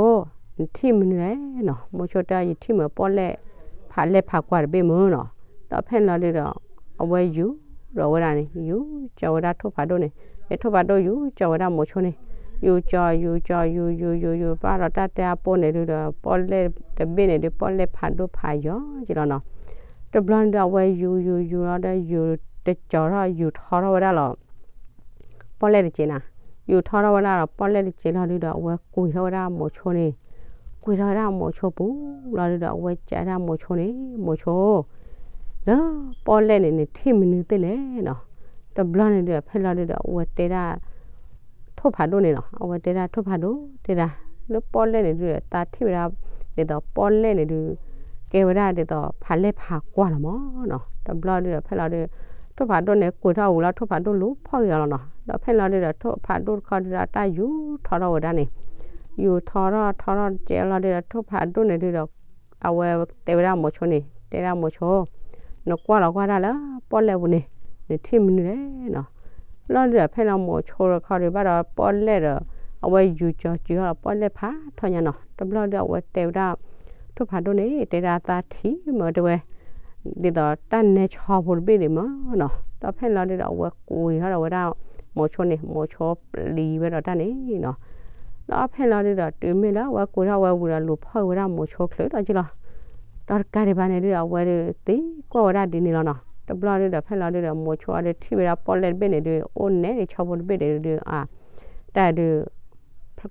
နထံၣ်မနုၤလဲၣ်နီၤ. မိၤဆိတဲ ယထံၣ်မ့ၢ်ပီၣ်လဲၣ် ဖးလဲၢ်ဖးကွၢ်တဘ့ၣ်မ့ၢ်နီၤ. ဒီးဖဲန့ၣ်လီၤဒုဒီး အဝဲယူၤဒီးဝဲဒၣ်န့ၣ် ယူၤကၠီၤဝဲဒၣ်ထိၣ်ဖးဒိၣ်န့ၣ်, ဒီးထိၣ်ဖးဒိၣ်ယူၤကၠီၤဝဲဒၣ်မိၤဆိန့ၣ်, ယူၤကၠီၤ ယူၤကၠီၤ ယူၤ ယူၤ ယူၤ ယူၤ ဘၣ်ဒီးတၢ်တဲအပူၤန့ၣ်ဒုဒီး ပီၣ်လဲၣ်တဘ့ၣ်န့ၣ်ဒု ပီၣ်လဲၣ်ဖးဒိၣ်ဖးယီၤက့ၤလီၤနီၤ. တဘျီန့ၣ်ဒီး အဝဲယူၤ ယူၤ ယူၤလီၤဒီး ယူၤတကၠီၤထီၣ် ယူၤထီထီၣ်ဝဲဒၣ်လီၤ ပီၣ်လဲၣ်တစဲးနၤ, ယူၤထီထီၣ်ဝဲဒၣ်လီၤ ပီၣ်လဲၣ်တစဲးလီၤဒုဒီး အဝဲကွံာ်ထီၣ်ဝဲဒၣ်မိၤဆိန့ၣ်, ကွံာ်ထီၣ်ဝဲဒၣ်မိၤဆိပူၤလီၤဒုဒီး အဝဲကးဒၣ်မိၤဆိန့ၣ်, မိၤဆိ လၢပီၣ်လဲၣ်န့ၣ် နထံၣ်မနုၤသ့လဲၣ်နီၤ. တဘျီန့ၣ်ဒီး ဖဲလီၤဒုဒီး အဝဲတဲဒၣ် ထိၣ်ဖးဒိၣ်န့ၣ်နီၤ, အဝဲတဲဒၣ်ထိၣ်ဖးဒိၣ် တဲဒၣ် လၢပီၣ်လဲၣ်န့ၣ်ဒုဒီး သးထံၣ်ဝဲဒၣ် ဒ်သိးပီၣ်လဲၣ်န့ၣ်ဒု ကဲဝဲဒၣ်ဒ်သိးဖးလဲၢ်ဖးကွၢ်လီၤမ့ၢ်နီၤ. တဘျီဒုဒီး ဖဲလီၤဒု ထိၣ်ဖးဒိၣ်န့ၣ် ကွံာ်ထီၣ်ဝံၤလီၤ ထိၣ်ဖးဒိၣ်လူၤဖီၣ်က့ၤအီၤလီၤနီၤ. ဒီးဖဲလီၤဒုဒီး ထိၣ်ဖးဒိၣ်တခီဒုဒီး တၢ်ယူၤထီထီၣ်ဝဲဒၣ်န့ၣ်, ယူၤထီထီၣ်ထီထီၣ်တစဲးလီၤဒုဒီး ထိၣ်ဖးဒိၣ်န့ၣ်ဒုဒီး အဝဲတဲဝဲဒၣ်မိၤဆိန့ၣ် တဲဒၣ်မိၤဆိ, နကွၢ်လီၤကွၢ်တၢ်လၢပီၣ်လဲၣ်ပူၤန့ၣ် နထံၣ်မနုၤလဲၣ်နီၤ. လီၤဒုဒီး ဖဲလီၤမိၤဆိတခီဒု ဘၣ်ဒီးပီၣ်လဲၣ်ဒီး အဝဲယူၤကၠီၤကၠီၤလီၤ ပီၣ်လဲၣ်ဖးထီညါနီၤ. တဘျီဒု အဝဲတဲဝဲဒၣ် ထိၣ်ဖးဒိၣ်န့ၣ် တဲဒၣ်သးထံၣ်မ့ၢ်တဲဝဲ ဒ်သိးတၢ်နဲဆီဖိတဘ့ၣ်ဒံးမ့ၢ်နီၤ. ဒီးဖဲလီၤဒုဒီး အဝဲကွံာ်ထီၣ်ဒီးဝဲဒၣ်မိၤဆိန့ၣ် မိၤဆိပျံၤဝဲဒီးတၢ်န့ၣ်နီၤ. ဒီးဖဲလီၤဒုဒီး တုၤမ့ၢ်လၢအဝဲကွံာ်ထီၣ်ဝဲဝံၤဒီး လူၤဖီၣ်က့ၤဝဲဒၣ်မိၤဆိချုးဒီးက့ၤလီၤ. ဒီးတကးဒံးဘၣ်န့ၣ်ဒုဒီး အဝဲဒုးသံကွၢ်ဝဲဒၣ်ဒ်န့ၣ်လီၤနီၤ. တဘျီဒုဒီး ဖဲလီၤဒုဒီး မိၤဆိအီၤဒုးထံၣ်ဝဲဒၣ်ပီၣ်လဲၣ်တဘ့ၣ်န့ၣ်ဒုး အိၣ်နဲဒံးဆီဖိတဘ့ၣ်ဒံးဒုး အ တၢ်ဒုး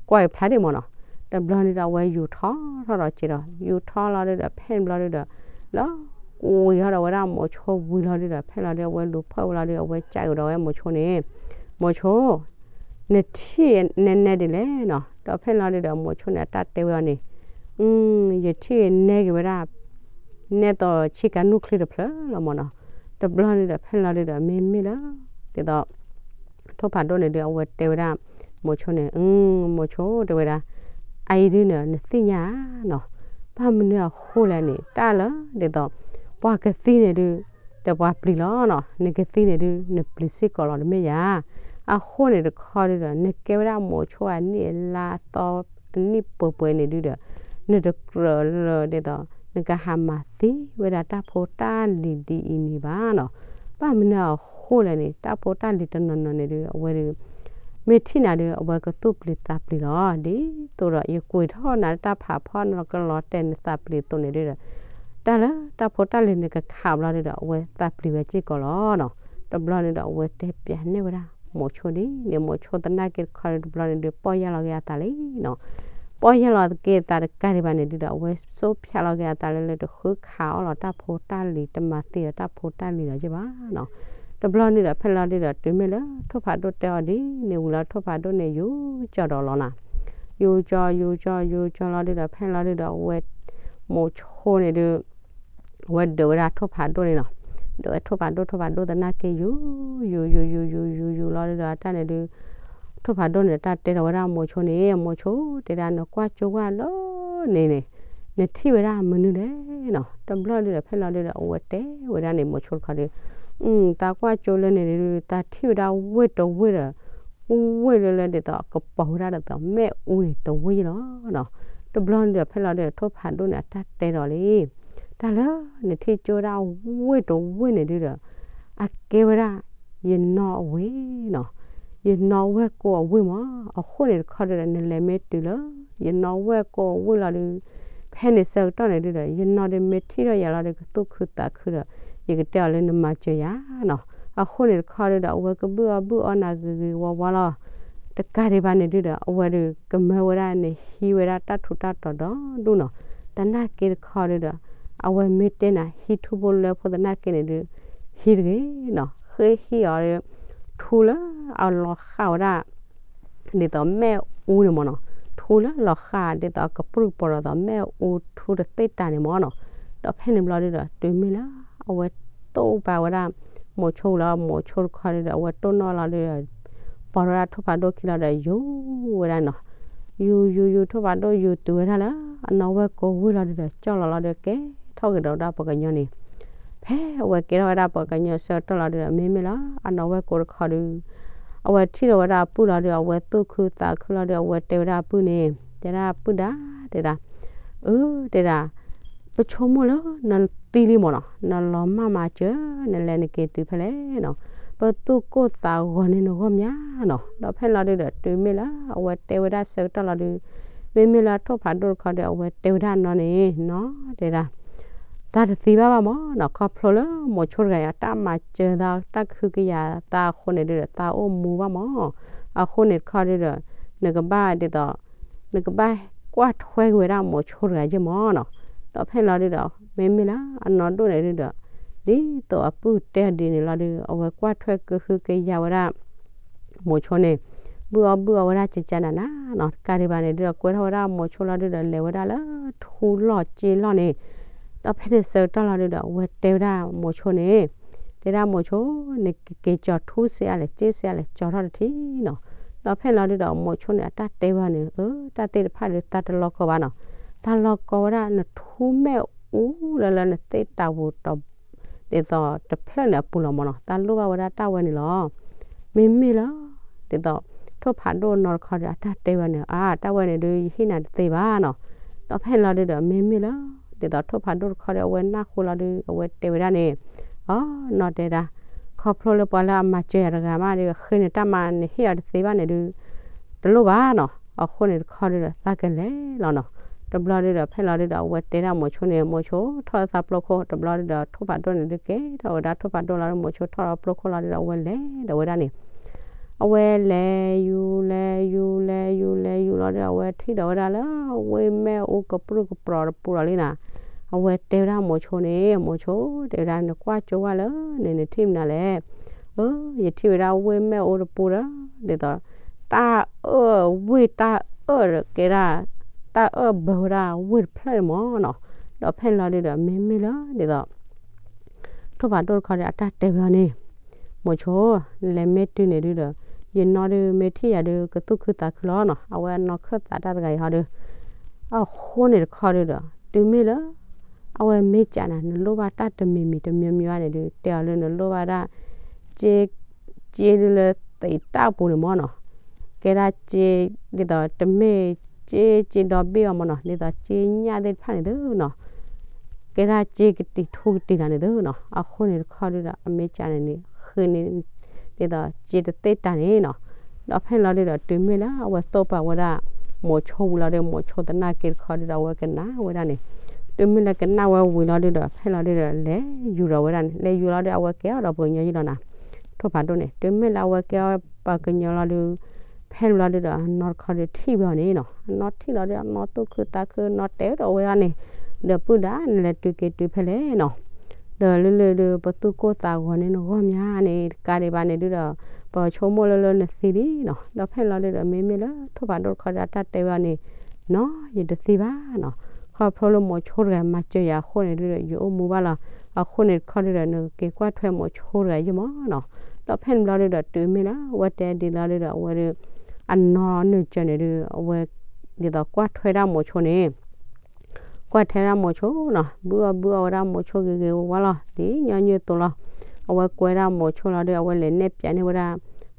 ကွၢ်ဖျါဒံးမ့ၢ်နီၤ. တဘျီဒုဒီး အဝဲယူၤထီထီၣ်ဒီးက့ၤဒီး ယူၤထီလီၤဒုဒီး ဖဲန့ၣ်ဘျီဒုဒီး လၢကွံာ်ထီၣ်ဒီးဝဲဒၣ်မိၤဆိဝံၤလီၤဒုဒီး ဖဲလီၤဒု အဝဲလူၤဖီၣ်ဝံၤလီၤဒု အဝဲကးကဒီးဝဲမိၤဆိန့ၣ်, မိၤဆိ နထံၣ်နဲနဲဒ်လဲၣ်နီၤ. ဒီးဖဲလီၤဒုဒီး မိၤဆိန့ၣ် အတၢ်တဲဝဲအီၤန့ၣ်, ယထံၣ်နဲက့ၤဝဲဒၣ် နဲသိးဆ့ကၤနူၣ်ချံတဖျၢၣ်လီၤမ့ၢ်နီၤ. တဘျီဒုဒီး ဖဲလီၤဒုဒီး မ့မ့ၢ်လၢ ဒ်သိး ထိၣ်ဖးဒိၣ်န့ၣ်ဒုး အဝဲတဲဝဲဒၣ် မိၤဆိန့ၣ်, မိၤဆိ တဲဝဲဒၣ်, အအံၤဒုးန့ၣ် နသ့ၣ်ညါဧါနီၤ, ဘၣ်မနုၤအဃိလဲၣ်န့ၣ် တၢ်လၢ ဒ်သိး ပှၤကသံန့ၣ်ဒုး ဒီးပှၤပျံၤလီၤနီၤ, နကသံန့ၣ်ဒုး နပျံၤစ့ၢ်ကီးလီၤတမ့ၢ်ဧါ. အဃိန့ၣ်တခီဒုဒီး နကဲဝဲဒၣ်မိၤဆိအနံၣ်အလါအသီ အနံၣ်ပှဲၤပှဲၤန့ၣ်ဒုဒီး နတကြၢးလၢ ဒ်သိး နကဟးမၤသံဝဲဒၣ်တၢ်ဖိတၢ်လံၤဒ်အံၤန့ၣ်ဘၣ်နီၤ. ဘၣ်မနုၤအဃိလဲၣ်န့ၣ် တၢ်ဖိတၢ်လံၤတနီၤနီၤန့ၣ်ဒုး အဝဲဒုး မ့ၢ်ထံၣ်နၤဒုး အဝဲကသူၣ်ပျံၤသးပျံၤလီၤ. ဒ်သိးဒီး ယကွံာ်ထီၣ်နၤလၢတၢ်ဖးဖီ နကလီၤတဲာ်နသးပျံၤအသိးန့ၣ်ဒုးဒီး တၢ်လၢတၢ်ဖိတၢ်လံၤန့ၣ်ကခးဘျီဒုးဒီး အဝဲသးပျံၤဝဲစ့ၢ်ကီးလီၤနီၤ. တဘျီန့ၣ်ဒီး အဝဲတဲပျးန့ၢ်ဝဲဒၣ်မိၤဆိဒ်န့ၣ် မိၤဆိသနာ်က့တခီဒုး တဘျီန့ၣ်ဒုး ပီၢ်ယၢ်လီၤက့ၤအသးလံနီၤ. ပီၢ်ယၢ်လီၤက့ၤအသးတကးဒံးဘၣ်န့ၣ်ဒုးဒီး အဝဲစိဖၠးလီၤက့ၤအသးလၢလၢတဃုခးအီၣ်လီၤတၢ်ဖိတၢ်လံၤ တမၤသံဒီးတၢ်ဖိတၢ်လံၤလီၤက့ၤဘၣ်နီၤ. တဘျီန့ၣ်ဒီး ဖဲလီၤဒုးဒီး တုၤမ့ၢ်လၢထိၣ်ဖးဒိၣ်တဲအီၤဒ်န့ၣ်ဝံၤလီၤ ထိၣ်ဖးဒိၣ်န့ၣ် ယူၤကၠီဒီးလီၤနီၤ. ယူၤကၠီ ယူၤကၠီ ယူၤကၠီလီၤဒုးဒီး ဖဲလီၤဒုးဒီး အဝဲ မိၤဆိန့ၣ်ဒုး အဝဲဒုးဝဲဒၣ်ထိၣ်ဖးဒိၣ်န့ၣ်နီၤ. ဒုးဝဲထိၣ်ဖးဒိၣ် ထိၣ်ဖးဒိၣ်သနာ်က့ယူၤ ယူၤ ယူၤ ယူၤ ယူၤ ယူၤ ယူၤလီၤဒုးဒီး တၢ်န့ၣ်ဒုး ထိၣ်ဖးဒိၣ်န့ၣ် တၢ်တဲဒီးဝဲဒၣ်မိၤဆိန့ၣ် မိၤဆိ တဲဒၣ်နကွၢ်ကၠိဝဲလၢန့ၣ်န့ၣ် နထံၣ်ဝဲဒၣ်မနုၤလဲၣ်နီၤ. တဘျီဒုးဒီး ဖဲလီၤဒုးဒီး အဝဲတဲဝဲဒၣ်န့ၣ် မိၤဆိတခီဒုး တၢ်ကွၢ်ကၠိလၢန့ၣ်ဒုး တၢ်ထံၣ်ဝဲဒၣ်ဝ့ၢ်တဝ့ၢ်ဒီး ဝ့ၢ်လၢလၢဒ်သိးအကပီၤဝဲဒၣ်ဒ်သိးမ့ၣ်အူန့ၣ် တဝ့ၢ်လီၤနီၤ. တဘျီန့ၣ်ဒီး ဖဲလီၤဒုးဒီး ထိၣ်ဖးဒိၣ်န့ၣ် အတၢ်တဲဒီးလံ တၢ်လၢနထံၣ်ကၠိဝဲဒၣ်ဝ့ၢ်တဝ့ၢ်န့ၣ်ဒုးဒီး အကဲဝဲဒၣ် ယနီၢ်အဝ့ၢ်နီၤ. ယနီၢ်ဝဲၢ်ကိအဝ့ၢ်မး. အဃိန့ၣ်တခီဒုးဒီး နလဲၤမ့ၢ်တုၤလၢ ယနီၢ်ဝဲၢ်ကိအဝ့ၢ်လီၤဒုး ဖဲန့ၣ်ဆၢကတီၢ်န့ၣ်ဒုးဒီး ယနီၢ်ဒုးမ့ၢ်ထံၣ်ထီၣ်ယၤလီၤဒုး ကသူၣ်ခုသးခုဒီး ယကတဲအီၤလၢနမၤစၢၤယၤနီၤ. အဃိန့ၣ်တခီဒုးဒီး အဝဲကဘုၣ်အီၣ်ဘုၣ်အီနၤဂ့ၤဂ့ၤဝါဝါလီၤ. တကးဒံးဘၣ်န့ၣ်ဒုးဒီး အဝဲဒုးကမၢဝဲဒၣ်န့ၣ် ဟံးဝဲဒၣ်တၢ်ထူးတၢ်တီၤဒီဒူၣ်နီၤ. သနာ်က့တခီဒုးဒီး အဝဲမ့ၢ်တဲနၤ ဟံးထူဖိလၢဖိသနာ်က့န့ၣ်ဒုး ဟံးတဂ့ၤနီၤ. ဃ့ဟံးအီၤ ထူလၢအလီၤဃာ်ဝဲဒၣ် ဒ်သိးမ့ၣ်အူန့ၣ်မးနီၤ. ထူလၢလီၤဃာ်ဒ်သိးအကပြုၢ်ကပြီၤဒ်သိး မ့ၣ်အူထူတသ့ၣ်တၢ်န့ၣ်မးနီၤ. ဒီးဖဲန့ၣ်ဘျီဒုးဒီး တုၤမ့ၢ်လၢ အဝဲတိၢ်ဘၣ်ဝဲဒၣ် မိၤဆိလီၤ မိၤဆိတခီဒုးဒီး အဝဲတိၢ်နီၣ်လီၤဒုးဒီး ပိာ်ထီၣ်ဝဲဒၣ်ထိၣ်ဖးဒိၣ်ခံလီၤဒီး ယူၤဝဲဒၣ်နီၤ. ယူၤ ယူၤ ယူၤ ထိၣ်ဖးဒိၣ်ယူၤတုၤဝဲဒၣ်လၢ အနီၢ်ဝဲၢ်ကိဝ့ၢ်လီၤဒုးဒီး ကၠီၣ်လီၤလီၤဒီး ကဲထီၣ်က့ၤဒီးဝဲဒၣ်ပှၤကညီန့ၣ် ဖဲအဝဲကဲထီၣ်ဝဲဒၣ်ပှၤကညီဆၢကတီၢ်လီၤဒုးဒီး မ့မ့ၢ်လၢအနီၢ်ဝဲၢ်ကိတခီဒုး အဝဲထံၣ်ဒီးဝဲဒၣ်အပုၢ်လီၤဒုး အဝဲသူၣ်ခုသးခုလီၤဒုး အဝဲတဲဝဲဒၣ်အပုၢ်န့ၣ် တဲဒၣ်အပုၢ်ဒၣ် တဲဒၣ် အၢ တဲဒၣ် ပဆိကမိၣ်လၢနသံလံမးနီၤ, နလီၤမၢ်မၤစၢၤ နလဲၤနက့ၤတုၤဖဲလဲၣ်နီၤ, ပသူၣ်ကိၢ်သးဂီၤန့ၢ်နဂီၢ်မးနီၤ. ဒီးဖဲလီၤဒုးဒီး တုၤမ့ၢ်လၢအဝဲတဲဝဲဒၣ်ဆၢကတီၢ်လီၤဒုး, မ့မ့ၢ်လၢထိၣ်ဖးဒိၣ်တခီဒီး အဝဲတဲဝဲဒၣ်နီၤန့ၣ်နီၤ တဲဒၣ် သးတသံဘၣ်ဘၣ်မးနီၤ, ခီဖျိလၢမိၤဆိတဂၤအံၤ တၢ်မၤစၢၤသး တၢ်ကဟုကယာ်သးအဃိန့ၣ်ဒုးဒီး သးအိၣ်မူဘၣ်မး. အဃိန့ၣ်တခီဒုးဒီး နကဘၣ်ဒ်သိး နကဘၣ်ကွၢ်ထွဲက့ၤဝဲဒၣ်မိၤဆိတဂၤယဲၢ်မးနီၤ. ဒီးဖဲလီၤဒုးဒီး မ့မ့ၢ်လၢအနီၢ်ဒိၣ်န့ၣ်ဒုးဒီး ဒ်သိးအပုၢ်တဲဒ်န့ၣ်လီၤဒုး အဝဲကွၢ်ထွဲကဟုကယာ်ဝဲဒၣ် မိၤဆိန့ၣ် ဘုၣ်အီၣ်ဘုၣ်အီဝဲဒၣ်ကကနၤနၤနီၤ. တကးဒံးဘၣ်န့ၣ်ဒုးဒီး ကွဲထီၣ်ဝဲဒၣ်မိၤဆိလီၤဒုးဒီး လဲၤဝဲဒၣ်လၢထူလီၢ်စ့လီၢ်န့ၣ်. ဒီးဖဲန့ၣ်ဆၢကတီၢ်လီၤဒုးဒီး အဝဲတဲဝဲဒၣ်မိၤဆိန့ၣ် တဲဒၣ်မိၤဆိ နကက့ၤကၠီၤထူစ့အါလဲၣ် စ့စ့အါလဲၣ် ကၠီၤထီၣ်တထံၣ်နီၤ. ဒီးဖဲလီၤဒုးဒီး မိၤဆိန့ၣ် အတၢ်တဲဝဲန့ၣ် အၢ တၢ်သ့ၣ်တဖၣ်ဒုး သးတလီၤကီဘၣ်နီၤ. သးလီၤကီဝဲဒၣ်နထူမ့ၣ်အူလၢလၢနသ့ၣ်တၢ်ပူၤ ဒ်သိးတဖျၢၣ်န့ၣ်အပူၤလီၤမးနီၤ. သးလိၣ်ဘၣ်ဝဲဒၣ်တၢ်ဝဲန့ၣ်လီၤ. မ့မ့ၢ်လၢ ဒ်သိး ထိၣ်ဖးဒိၣ်နီၤတခီဒီး အတၢ်တဲဝဲန့ၣ် အါ တၢ်ဝဲန့ၣ်ဒုး ယဟ့ၣ်နၤတသ့ဘၣ်နီၤ. ဒီးဖဲလီၤဒုးဒီး မ့မ့ၢ်လၢ ဒ်သိးထိၣ်ဖးဒိၣ်တခီဒီး အဝဲနၢ်ဟူလီၤဒုး အဝဲတဲဝဲဒၣ်န့ၣ် အီ နီၤတဲဒၣ် ခီဖျိလၢပှၤလၢအမၤစၢၤယၤတဂၤမးဒုး ဃ့န့ၣ်တၢ်မၤနဟ့ၣ်အီၤတသ့ဘၣ်န့ၣ်ဒုး တလိၣ်ဘၣ်နီၤ. အဃိန့ၣ်တခီဒုးဒီး သးကလဲၤလီၤနီၤ. တဘျီဒုးဒီး ဖဲလီၤဒုးဒီး အဝဲတဲဒၣ်မိၤဆိန့ၣ် မိၤဆိထီၣ်သးပျိခိၣ် တဘျီဒုးဒီး ထိၣ်ဖးဒိၣ်န့ၣ်ဒုးကဲထီၣ်ဝဲဒၣ်ထိၣ်ဖးဒိၣ်လီၤဒုး မိၤဆိထီၣ်ဒီးပျိခိၣ်လီၤဒုးဒီး အဝဲလဲၤဒီးဝဲဒၣ်န့ၣ် အဝဲလဲၤယူၤလဲၤယူၤ လဲၤယူၤ လဲၤယူၤလီၤဒုး အဝဲထံၣ်ဒီးဝဲဒၣ်လၢ ဝ့ၢ်မ့ၣ်အူကပြုၢ်ကပြီၤတပူၤလီၤလံနီၤ. အဝဲတဲဝဲဒၣ်မိၤဆိန့ၣ် မိၤဆိ တဲဝဲဒၣ် နကွၢ်ကၠိဝဲလၢန့ၣ် နထံၣ်မနုၤလဲၣ်. အၢ ယထံၣ်ဝဲဒၣ်ဝ့ၢ်မ့ၣ်အူတပူၤဒီး ဒ်သိး တၢ်အၢၣ်ဝ့ၢ်တၢ်အၢၣ်ဒီးကဲဒၣ် တၢ်အၢၣ်ဘၢဝဲဒၣ်ဝ့ၢ်တဖျၢၣ်န့ၣ်မးနီၤ. ဒီးဖဲလီၤဒုးဒီး မ့မ့ၢ်လၢ ဒ်သိး ထိၣ်ဖးဒိၣ်တခီဒီး အတၢ်တဲဝဲအီၤန့ၣ် မိၤဆိ နလဲၤမ့ၢ်တုၤန့ၣ်ဒုးဒီး ယနီၢ်ဒုးမ့ၢ်ထံၣ်ယၤဒုး ကသူၣ်ခုသးခုလီၤနီၤ. အဝဲအနီၢ်ခၢၣ်သးတၢ်တဂၤအံၤဟီဒုး အဃိန့ၣ်တခီဒုးဒီး တုၤမ့ၢ်လၢ အဝဲမ့ၢ်ကးနၤ နလိၣ်ဘၣ်တၢ်တမံၤမံၤတမံၤမံၤဘၣ်န့ၣ်ဒုး တဲအီၤလၢနလိၣ်ဘၣ်ဒၣ် စ့ စ့ဒုးလၢသ့ၣ်တၢ်ပူၤန့ၣ်မးနီၤ. ကဲဒၣ်စ့ ဒ်သိးတမ့ၢ်စ့ စ့ဒီဘ့ၣ်အီၤမးနီၤ ဒ်သိးစ့ညၣ်သ့ၣ်တဖၣ်န့ၣ်သုနီၤ. ကဲဒၣ်စ့ကတံာ်ထူကတံာ်လီၤန့ၣ်သုနီၤ. အဃိန့ၣ်တခီဒုဒီး အမ့ၢ်ကးန့ၣ်န့ၣ် ဃ့န့ၣ် ဒ်သိးစ့တသ့ၣ်တၢ်န့ၣ်နီၤ. ဒီးဖဲလီၤဒုဒီး တုၤမ့ၢ်လၢအဝဲသိၣ်ပာ်ဝဲဒၣ် မိၤဆိဝံၤလီၤဒီး မိၤဆိသနာ်က့တခီဒုဒီး အဝဲကနၣ်ဝဲဒၣ်န့ၣ်, တုၤမ့ၢ်လၢကနၣ်ဝဲဝံၤလီၤဒုဒီး ဖဲလီၤဒုဒီး လဲၤယူၤဒီးဝဲဒၣ်န့ၣ်, လဲၤယူၤလီၤဒီး အဝဲကဲအီၤဒီးပှၤကညီယံလီၤနၤ. ထိၣ်ဖးဒိၣ်န့ၣ် တုၤမ့ၢ်လၢအဝဲကဲအီၤပှၤကညီလီၤဒု ဖဲလီၤဒုဒီး အနီၢ်တခီဒုထံၣ်ဝဲအီၤန့ၣ်နီၤ. အနီၢ်ထံၣ်လီၤဒု အနီၢ်သူၣ်ခုသးခု နီၢ်တဲဒီးဝဲဒၣ်န့ၣ်, ဒီးပုၢ်ဒၣ် နလဲၤတုၤက့ၤတုၤဖဲလဲၣ်နီၤ. ဒီးလၢလၢဒု ပသူၣ်ကိၢ်သးဂီၤန့ၢ်နဂီၢ်မးန့ၣ် တကးဒံးဘၣ်န့ၣ်ဒုဒီး ပဆိကမိၣ်လၢလၢနသံလံနီၤ. ဒီးဖဲလီၤဒုဒီး မ့မ့ၢ်လၢထိၣ်ဖးဒိၣ်တခီဒီး အတၢ်တဲဝဲအီၤန့ၣ်, နီၢ် ယတသံဘၣ်နီၤ. ခီဖျိလၢမိၤဆိတဂၤမၤစၢၤယၤအဃိန့ၣ်ဒုဒီး ယအိၣ်မူဘၣ်လီၤ. အဃိန့ၣ်တခီဒုဒီး နက့ၤကွၢ်ထွဲမိၤဆိတဂၤယံမးနီၤ. ဒီးဖဲန့ၣ်ဘျီဒုဒီး တုၤမ့ၢ်လၢအဝဲတဲဒ်လီၤဒုဒီး အဝဲဒု အနီၢ်နုာ်စၢၤန့ၣ်ဒု အဝဲ ဒ်သိးကွၢ်ထွဲဒၣ်မိၤဆိန့ၣ် ကွၢ်ထွဲဒၣ်မိၤဆိနီၤ, ဘုၣ်အီၣ်ဘုၣ်အီၣ်ဝဲဒၣ်မိၤဆိဂ့ၤဂ့ၤဝါဝါလီၤ. ဒ်ညီနုၢ်အသိးလီၤ. အဝဲကွဲဒၣ်မိၤဆိလီၤဒု အဝဲလဲၤနဲၣ်ပၠးန့ၢ်ဝဲဒၣ်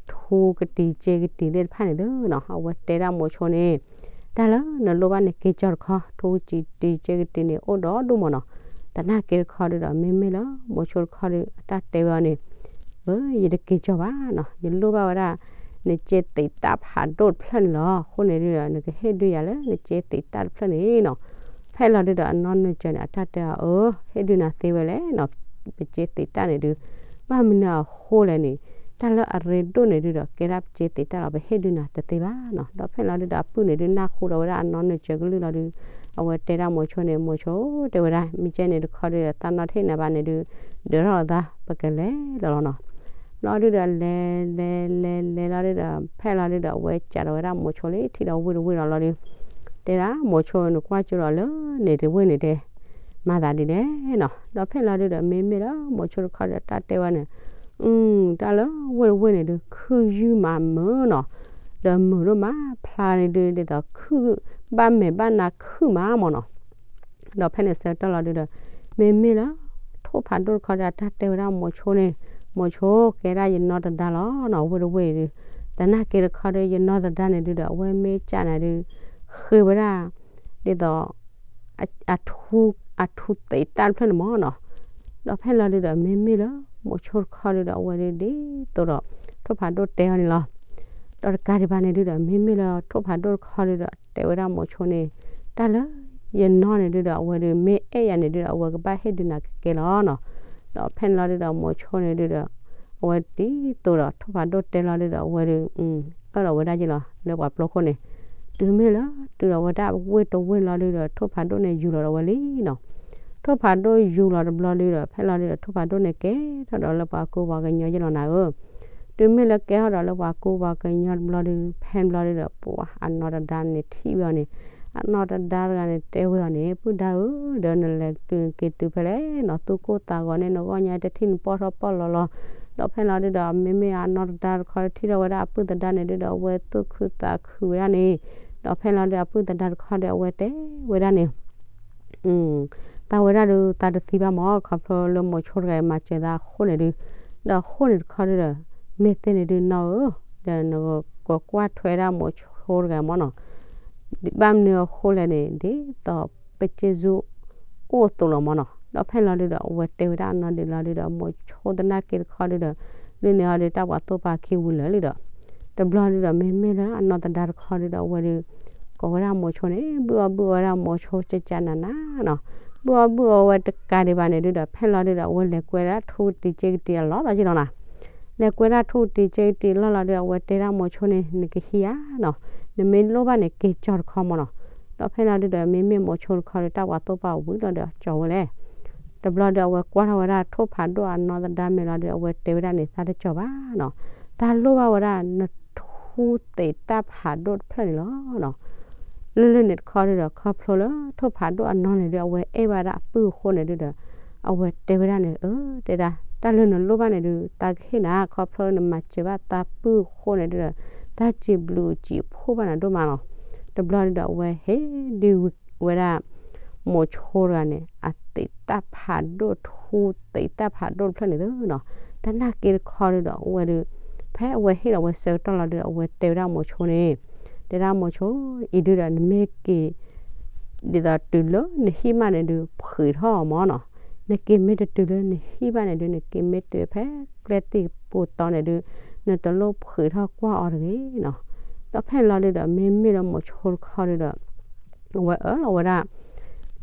ထူကတံၤစ့ကတံၤသ့ၣ်တဖၣ်န့ၣ်သုနီၤ. အဝဲတဲဒၣ်မိၤဆိန့ၣ်, တၢ်လၢနလိၣ်ဘၣ်န့ၣ် က့ၤကၠီၤတခီ, ထူကတံၤစ့ကတံၤန့ၣ် အိၣ်ဒီးဒူၣ်မးနီၤ. သနာ်က့တခီဒုဒီး မ့မ့ၢ်လၢမိၤဆိတခီဒု အတၢ်တဲဝဲအီၤန့ၣ်, အၢ ယတက့ၤကၠီၤဘၣ်နီၤ, ယလိၣ်ဘၣ်ဝဲဒၣ် နစ့သံးတၢ်ဖးဒိၣ်တဖျၢၣ်န့ၣ်လီၤ. အဃိန့ၣ်ဒုဒီး နကဟ့ၣ်ဒုးယၤလၢနစ့သံးတၢ်တဖျၢၣ်န့ၣ်နီၤ. ဖဲလီၤဒုဒီး အနီၢ်နုာ်စၢၤန့ၣ် အတၢ်တဲအီၤ, အၢ ဟ့ၣ်ဒုးနၤသ့ဝဲလဲၣ်နီၤ, ပစ့သံးတၢ်န့ၣ်ဒု ဘၣ်မနုၤအဃိလဲၣ်န့ၣ်, တၢ်လၢအရ့ဒိၣ်န့ၣ်ဒုဒီး ကဲဒၣ်ပစ့သံးတၢ်လီၤ, ပဟ့ၣ်ဒုးနၤတသ့ဘၣ်နီၤ. ဒီးဖဲလီၤဒုဒီး အပုၢ်န့ၣ်ဒု နၢ်ဟူဒီးဝဲဒၣ်အနီၢ်နုာ်စၢၤကလုၢ်လီၤဒု, အဝဲတဲဒၣ်မိၤဆိန့ၣ်, မိၤဆိ တဲဝဲဒၣ် မ့ၢ်ကဲန့ၣ်တခီဒုဒီး သးနီၣ်ထံၣ်နၤဘၣ်န့ၣ်ဒု ဒၢးထီၣ်လီၤသး ပကလဲၤလီၤလီၤနီၤ. လီၤဒုဒီး လဲၤလဲၤလဲၤလဲၤလီၤဒုဒီး ဖဲလီၤဒုဒီး အဝဲစးဒီးဝဲဒၣ်မိၤဆိလံ ထံၣ်ဒီးဝ့ၢ်တဝ့ၢ်ဒီးလီၤဒု, တဲဒၣ်မိၤဆိ နကွၢ်ကၠိဒီးလၢန့ၣ်တဝ့ၢ်န့ၣ်တဲ မၤသးဒ်လဲၣ်နီၤ. ဒီးဖဲလီၤဒုဒီး မ့မ့ၢ်လၢမိၤဆိတခီဒီး တၢ်တဲဝဲန့ၣ်, တၢ်လၢဝ့ၢ်တဝ့ၢ်န့ၣ်ဒု ခုၣ်ယုၢ်မးမုာ်နီၤ, ဒီးမုာ်ဒိၣ်မး ဖျါန့ၣ်ဒု ဒ်သိးခုၣ် ဘၣ်မဲာ်ဘၣ်နါခုၣ်မးမးနီၤ. ဒီးဖဲန့ၣ်ဆၢကတီၢ်လီၤဒုဒီး မ့မ့ၢ်လၢ ထိၣ်ဖးဒိၣ်တခီဒီး အတၢ်တဲဝဲဒၣ်မိၤဆိန့ၣ်, မိၤဆိ ကဲဒၣ်ယနီၢ်သဒါလီၤနီၤ, ဝ့ၢ်တဝ့ၢ်အံၤဒု, သနာ်က့တခီဒီး ယနီၢ်သဒါန့ၣ်ဒုဒီး အဝဲမ့ၢ်ကးနၤဒု ဃ့ဝဲဒၣ် ဒ်သိး အထူသံးတၢ်တဖျၢၣ်န့ၣ်မးနီၤ. ဒီးဖဲလီၤဒုဒီး မ့မ့ၢ်လၢ မိၤဆိတခီဒုဒီး အဝဲဒုဒ်သိးဒီး ထိၣ်ဖးဒိၣ်တဲအီၤန့ၣ်လီၤ. ဒီးတကးဒံးဘၣ်န့ၣ်ဒုဒီး မ့မ့ၢ်လၢ ထိၣ်ဖးဒိၣ်တခီဒုဒီး တဲဝဲဒၣ်မိၤဆိန့ၣ်, တၢ်လၢ ယနီၢ်န့ၣ်ဒုဒီး အဝဲဒု မ့ၢ်အဲၣ်ယၤန့ၣ်ဒုဒီး အဝဲကဘၣ်ဟ့ၣ်ဒုးနၤကကဲလီၤနီၤ. ဒီးဖဲန့ၣ်လီၤဒုဒီး မိၤဆိန့ၣ်ဒုဒီး အဝဲဒ်သိးဒီး ထိၣ်ဖးဒိၣ်တဲလီၤဒုဒီး အဝဲဒု အၢၣ်လီၤဝဲဒၣ်ယလီၤ လၢပှၤပျိခိၣ်န့ၣ်, တုၤမ့ၢ်လၢ တုၤဒီးဝဲဒၣ်ဝ့ၢ်တဝ့ၢ်လီၤဒုဒီး ထိၣ်ဖးဒိၣ်န့ၣ်ယူၤလီၤဒီးဝဲလံနီၤ. ထိၣ်ဖးဒိၣ်ယူၤလီၤတဘျီဒုဒီး ဖဲလီၤဒုဒီး ထိၣ်ဖးဒိၣ်န့ၣ်ကဲထီၣ်ဒီးလၢပှၤကူပှၤကညီယလီၤနၤဧၢ. တုၤမ့ၢ်လၢကဲထီၣ်ဒီးလၢပှၤကူပှၤကညီတဘျီဒု ဖဲန့ၣ်ဘျီဒုဒီး ပှၤအနီၢ်သဒါန့ၣ်ထံၣ်ဝဲအီၤန့ၣ်, အနီၢ်သဒါတဂၤန့ၣ်တဲဝဲအီၤန့ၣ်, ပုၢ်ဒါဧၢ, ဒီးနလဲၤတုၤက့ၤတုၤဖဲလဲၣ်နီၤ, သူၣ်ကိၢ်သးဂီၤန့ၢ်နဂီၢ်ညါ တထံၣ်နပီၢ်ထီၣ်ပီၢ်လီၤလီၤ. ဒီးဖဲလီၤဒုဒီး မ့မ့ၢ်အနီၢ်သဒါတခီထံၣ်ထီၣ်ဝဲဒၣ်အပုၢ်သဒါန့ၣ်ဒုဒီး အဝဲသူၣ်ခုသးခုဝဲဒၣ်န့ၣ်, ဒီးဖဲလီၤဒုဒီး အပုၢ်သဒါတခီဒီး အဝဲတဲဝဲဒၣ်န့ၣ် သးဝဲဒၣ်ဒု သးတသံဘၣ်မး ခီဖျိလၢမိၤဆိတဂၤမၤစၢၤသးအဃိန့ၣ်ဒု, ဒီးအဃိန့ၣ်တခီဒုဒီး မ့ၢ်သ့န့ၣ်ဒုနီၢ်ဧၢ, ဒီးနကကွၢ်ထွဲဒၣ်မိၤဆိတဂၤမးနီၤ, ဘၣ်မနုၤအဃိလဲၣ်န့ၣ် ဒ်သိးပစ့ၢ်စူးအိၣ်အသိးလီၤမးနီၤ. ဒီးဖဲလီၤဒုဒီး အဝဲတဲဝဲဒၣ်အနီၢ်ဒုလီၤဒုဒီး မိၤဆိသနာ်က့တခီဒုဒီး ဒုန့ၣ်အီၤဒု တၢ်ပှၤသိၣ်ပာ်ခံဝံၤလၢာ်လံဒီး တဘျီဒုဒီး မ့မ့ၢ်လၢအနီၢ်သဒါတခီဒုဒီး အဝဲဒု ကိးဝဲဒၣ်မိၤဆိန့ၣ် ဘုၣ်အီၣ်ဘုၣ်အီဝဲဒၣ်မိၤဆိကကနၤနၤနီၤ, ဘုၣ်အီၣ်ဘုၣ်အီဝဲတကးဒံးဘၣ်န့ၣ်ဒုဒီး ဖဲလီၤဒုဒီး အဝဲလဲၤကွဲဒၣ်ထူကတံၤစ့ကတံၤအလီၢ်လီၤက့လီၤနၤ, လဲၤကွဲဒၣ်ထူကတံၤစ့ကတံၤအလီၢ်လီၤဒု အဝဲတဲဒၣ်မိၤဆိန့ၣ် နကဟံးဧါနီၤ, နမ့ၢ်လိၣ်ဘၣ်န့ၣ် က့ၤကၠီၤတခီမးနီၤ. ဒီးဖဲလီၤဒုဒီး မ့မ့ၢ်မိၤဆိတခီဒု တၢ်ပှၤသိၣ်ပာ်ဝံၤလီၤဒီး ကၠီၤဝဲလဲၣ် တဘျီဒီး အဝဲကွၢ်ထီၣ်ဝဲဒၣ်ထိၣ်ဖးဒိၣ်အနီၢ်သဒါမဲာ်လီၤဒီး အဝဲတဲဝဲဒၣ်န့ၣ် သးတကၠီၤဘၣ်နီၤ, သးလိၣ်ဘၣ်ဝဲဒၣ်နထူသံးတၢ်ဖးဒိၣ်တဖျၢၣ်န့ၣ်လီၤနီၤ. လၢလၢန့ၣ်တခီဒုဒီး ခီဖျိလၢထိၣ်ဖးဒိၣ်အနီၢ်န့ၣ်ဒု အဝဲအဲၣ်ဘၣ်ဒၣ်အပုၢ်အဃိန့ၣ်ဒုဒီး အဝဲတဲဝဲဒၣ်န့ၣ် အၢ တဲဒၣ် တၢ်လၢနလိၣ်ဘၣ်န့ၣ်ဒု သးကဟ့ၣ်နၤ ခီဖျိနမၤစၢၤဘၣ်သးပုၢ်အဃိန့ၣ်ဒုဒီး သးစံးဘျုးစံးဖှိၣ်ဘၣ်နၤဒိၣ်မးလီၤ. တဘျီဒုဒီး အဝဲဟ့ၣ်ဒုးဝဲဒၣ် မိၤဆိတဂၤန့ၣ် အသံးတၢ်ဖးဒိၣ် ထူသံးတၢ်ဖးဒိၣ်တဖျၢၣ်န့ၣ်သုနီၤ. သနာ်က့တခီဒုဒီး အဝဲဒု ဖဲအဝဲဟ့ၣ်လီၤဝဲဆၢကတီၢ်လီၤဒုဒီး အဝဲတဲဝဲဒၣ်မိၤဆိန့ၣ် တဲဒၣ်မိၤဆိ အံၤဒုဒီး နမ့ၢ်က့ၤ ဒ်သိးတုၤလၢနဟံၣ်မးန့ၣ်ဒုး ဖှံးထီၣ်အီၤမၢ်နီၤ. နက့ၤမ့ၢ်တတုၤလၢနဟံၣ်ဘၣ်န့ၣ်ဒုး နက့ၤမ့ၢ်တုၤဖဲကျဲတံၢ်ပူၤတီၤန့ၣ်ဒုး နတလိၣ်ဖှံးထီၣ်ကွၢ်အီၤတဂ့ၤနီၤ. ဒီးဖဲန့ၣ်လီၤဒုးဒီး မ့မ့ၢ်လၢမိၤဆိတခီဒုးဒီး အဝဲအၢၣ်လီၤဝဲဒၣ်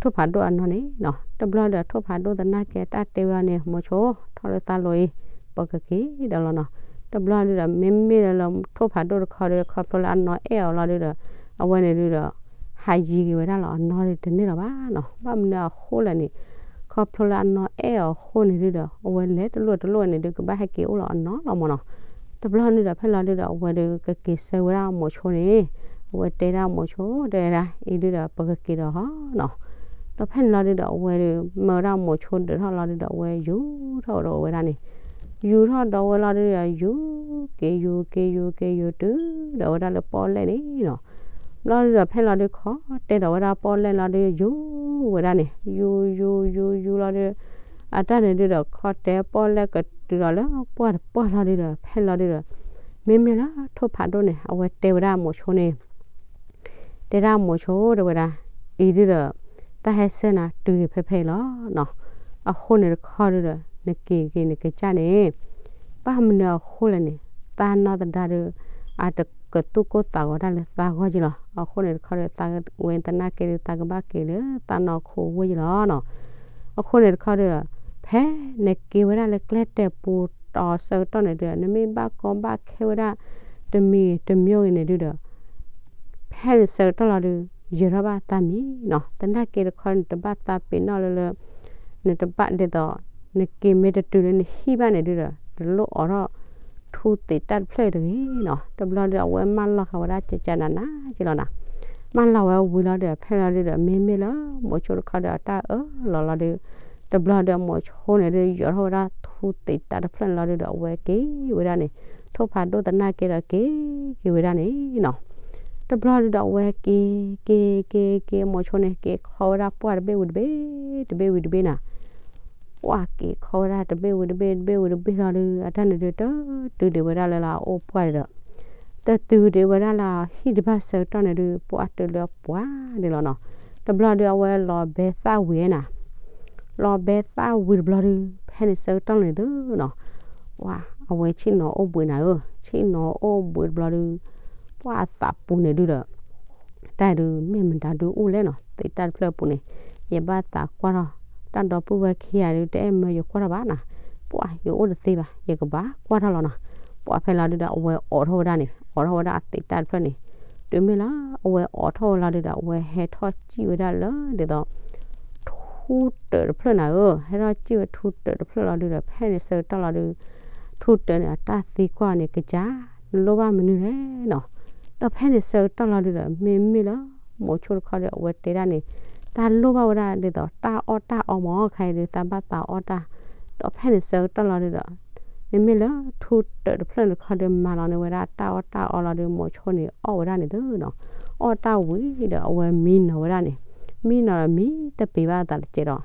ထိၣ်ဖးဒိၣ်အနီၢ်န့ၣ်နီၤ. တဘျီဒီး ထိၣ်ဖးဒိၣ်သနာ်က့တၢ်တဲဝဲအီၤန့ၣ် မိၤဆိ ထီၣ်လၢသးလိၤအံၤ ပကက့ၤဒီးလီၤနီၤ. တဘျီဒုးဒီး မ့မ့ၢ်လၢ လၢထိၣ်ဖးဒိၣ်တခီဒုး ခီဖျိလၢအနီၢ်အဲၣ်အီၤလီၤဒုးဒီး အဝဲန့ၣ်ဒုးဒီး ဟးယံၤက့ၤဝဲဒၣ်လီၤအနီၢ်ဒုးတန့ၢ်လီၤဘၣ်နီၤ. ဘၣ်မနုၤအဃိလဲၣ်န့ၣ် ခီဖျိလၢအနီၢ်အဲၣ်အီၤအဃိန့ၣ်ဒုးဒီး အဝဲလဲၤတလိၣ်တလိၣ်န့ၣ်ဒုး ကဘၣ်ဟဲက့ၤအိၣ်လီၤအနီၢ်လီၤမၢ်နီၤ. တဘျီန့ၣ်ဒီး ဖဲလီၤဒုးဒီး အဝဲဒုးကက့ၤဆၢဝဲဒၣ်မိၤဆိန့ၣ် အဝဲတဲဒၣ်မိၤဆိ တဲဒၣ် အံၤဒုးဒီး ပကက့ၤဒီးဟီနီၤ. ဒီးဖဲန့ၣ်လီၤဒုးဒီး အဝဲဒုး မၢဝဲဒၣ်မိၤဆိဒၢးထီၣ်လီၤဒုးဒီး အဝဲယူၤထီၣ်ဒီးဝဲဒၣ်န့ၣ် ယူၤထီၣ်ဒီးဝဲလီၤဒုးဒီး ယူၤက့ၤ ယူၤက့ၤ ယူၤက့ၤ ယူၤတုၤဒီးဝဲဒၣ်လၢပီၣ်လဲၣ်န့ၣ်နီၤ. ဘျီဒုးဒီး ဖဲလီၤဒုး ခီတဲဒီးဝဲဒၣ်ပီၣ်လဲၣ်လီၤဒုး ယူၤဝဲဒၣ်န့ၣ် ယူၤ ယူၤ ယူၤ ယူၤလီၤဒုး အတၢ်န့ၣ်ဒုးဒီး ခီတဲပီၣ်လဲၣ်ကတုၤဒီးလၢပှၢ်တပှၢ်လီၤဒုးဒီး ဖဲလီၤဒုးဒီး မ့မ့ၢ်လၢထိၣ်ဖးဒိၣ်န့ၣ် အဝဲတဲဝဲဒၣ်မိၤဆိန့ၣ် တဲဒၣ်မိၤဆိ တဲဝဲဒၣ် အံၤဒုးဒီး တၢ်ဟဲဆှၢနၤတုၤဂ့ၤဖဲဖဲအံၤလီၤနီၤ. အဃိန့ၣ်တခီဒုးဒီး နက့ၤက့ၤနကစၢ်န့ၣ် ဘၣ်မနုၤအဃိလဲၣ်န့ၣ် သးနီၢ်သဒါဒုး အတကသူၣ်ကိၢ်သးဂီၤတၢ်လၢသးဂီၢ်က့လီၤ. အဃိန့ၣ်တခီဒုး သးဝဲသနာ်က့ဒုး သးကဘၣ်က့ၤလၢသးနီၢ်ခိအဝ့ၢ်က့လီၤနီၤ. အဃိန့ၣ်တခီဒုးဒီး ဖဲနက့ၤဝဲဒၣ်လၢကျဲတၢၢ်ပူၤတီၤဆၢကတီၢ်န့ၣ်ဒုး နမ့ၢ်ဘၣ်ကီဘၣ်ခဲဝဲဒၣ် တမံၤတမံၤဂ့ၤန့ၣ်ဒုးဒီး ဖဲန့ၣ်ဆၢကတီၢ်လီၤဒုး ယၢၤထီၣ်ဘၣ်သးမံနီၤ. သနာ်က့တခီန့ၣ် တဘၣ်သးပ့ၤနီၣ်လၢလၢ နတဘၣ်ဒ်သိး နက့ၤမ့ၢ်တတုၤလၢနဟံၣ်ဘၣ်န့ၣ်ဒုးဒီး တလိၣ်အိးထီၣ်ထူသံးတၢ်တဖျၢၣ်တဂ့ၤနီၤ. တဘျီဒုး အဝဲမၢလီၤဃာ်ဝဲဒၣ်ကကနးနးက့လီၤနီၤ. မၢလီၤဝဲဝံၤလီၤဒုး ဖဲလီၤဒုးဒီး မ့မ့ၢ်လၢမိၤဆိတခီဒီး အတၢ်အၢၣ်လီၤလီၤဒုး တဘျီဒီးမိၤဆိန့ၣ်ဒုး ယၢၤထီၣ်ဝဲဒၣ်ထူသံးတၢ်တဖျၢၣ်န့ၣ်လီၤဒုးဒီး အဝဲက့ၤဝဲဒၣ်န့ၣ် ထိၣ်ဖးဒိၣ်သနာ်က့ဒီးက့ၤက့ၤဝဲဒၣ်န့ၣ်နီၤ. တဘျီဒုးဒီး အဝဲက့ၤက့ၤက့ၤက့ၤ မိၤဆိန့ၣ် က့ၤခီဝဲဒၣ်ပှၢ်တဘ့ၣ်ဝံၤတဘ့ၣ် တဘ့ၣ်ဝံၤတဘ့ၣ်နၤ ပှၢ်က့ၤခီဝဲဒၣ်တဘ့ၣ်ဝံၤတဘ့ၣ် တဘ့ၣ်ဝံၤတဘ့ၣ်လီၤဒုး အတၢ်န့ၣ်ဒုး တတုၤဒံးဝဲဒၣ်လၢလၢအအိၣ်ပှၢ်ဒံးဒီး တတုၤဒံးဝဲဒၣ်လၢဟံၣ်တဘၣ်ဆၢကတီၢ်န့ၣ်ဒုး ပှၢ်တုၤလၢပှၢ်ဒံးလီၤနီၤ. တဘျီဒုး အဝဲလီၤဘဲသၣ်ဝံၤနၤ လီၤဘဲသၣ်ဝံၤတဘျီဒုး ဖဲန့ၣ်ဆၢကတီၢ်န့ၣ်သုနီၤ ပှၢ်အဝဲဆ့ၣ်နီၤအိၣ်ဘှံးနၤဧၢ, ဆ့ၣ်နီၤအိၣ်ဘှံးတဘျီဒုး ပှၢ်အသးပူၤန့ၣ်ဒုးဒီး တၢ်ဒုးမ့ၢ်မတၤဒုးအိၣ်လဲၣ်နီၤ, သ့ၣ်တၢ်တဖျၢၣ်အပူၤန့ၣ် ယဘၣ်သးကွၢ်ထီၣ်, တၢ်ဒီပုၢ်ဝဲၢ်ခံဂၤဒုး တအဲၣ်မၢယကွၢ်ထီၣ်ဘၣ်နၤ, ပှၢ်ယအိၣ်တသ့ဘၣ် ယကဘၣ်ကွၢ်ထီၣ်လီၤနီၤ. ပှၢ်ဖဲလီၤဒုးဒီး အဝဲအိးထီၣ်ဝဲဒၣ်န့ၣ် အိးထီၣ်ဝဲဒၣ်အသ့ၣ်တၢ်တဖျၢၣ်န့ၣ် တုၤမ့ၢ်လၢအဝဲအိးထီၣ်ဝဲလီၤဒုးဒီး အဝဲဟဲထီၣ်စံၣ်ဝဲဒၣ်လၢဒ်သိး ထူတၢးတဖျၢၣ်နၤဧၢ, ဟဲထီၣ်စံၣ်ဝဲထူတၢးတဖျၢၣ်လီၤဒုးဒီး ဖဲန့ၣ်ဆၢကတီၢ်လီၤဒုး ထူတၢးန့ၣ် အတၢ်သံကွၢ်န့ၣ် ကစၢ် နလိၣ်ဘၣ်မနုၤလဲၣ်နီၤ. ဒီးဖဲန့ၣ်ဆၢကတီၢ်လီၤဒုးဒီး မ့မ့ၢ်လၢ မိၤဆိတခီဒီး အဝဲတဲဒၣ်န့ၣ် တၢ်လိၣ်ဘၣ်ဝဲဒၣ်ဒ်သိး တၢ်အီၣ်တၢ်အီမၢ် ခါအံၤဒုး တၢ်ဘၣ်သးအီၣ်တၢ်, ဒီးဖဲန့ၣ်ဆၢကတီၢ်လီၤဒုးဒီး မ့မ့ၢ်လၢထူတၢးတဖျၢၣ်န့ၣ်တခီဒီး မၤလီၤန့ၢ်ဝဲဒၣ်တၢ်အီၣ်တၢ်အီလီၤဒုး မိၤဆိန့ၣ်အီၣ်ဝဲဒၣ်န့ၣ်သုနီၤ. အီၣ်တၢ်ဝံၤဒီး အဝဲမံနီၤဝဲဒၣ်န့ၣ်, မံနီၤဒီးမံတပ့ၤဘၣ်သးတကဲးဒီး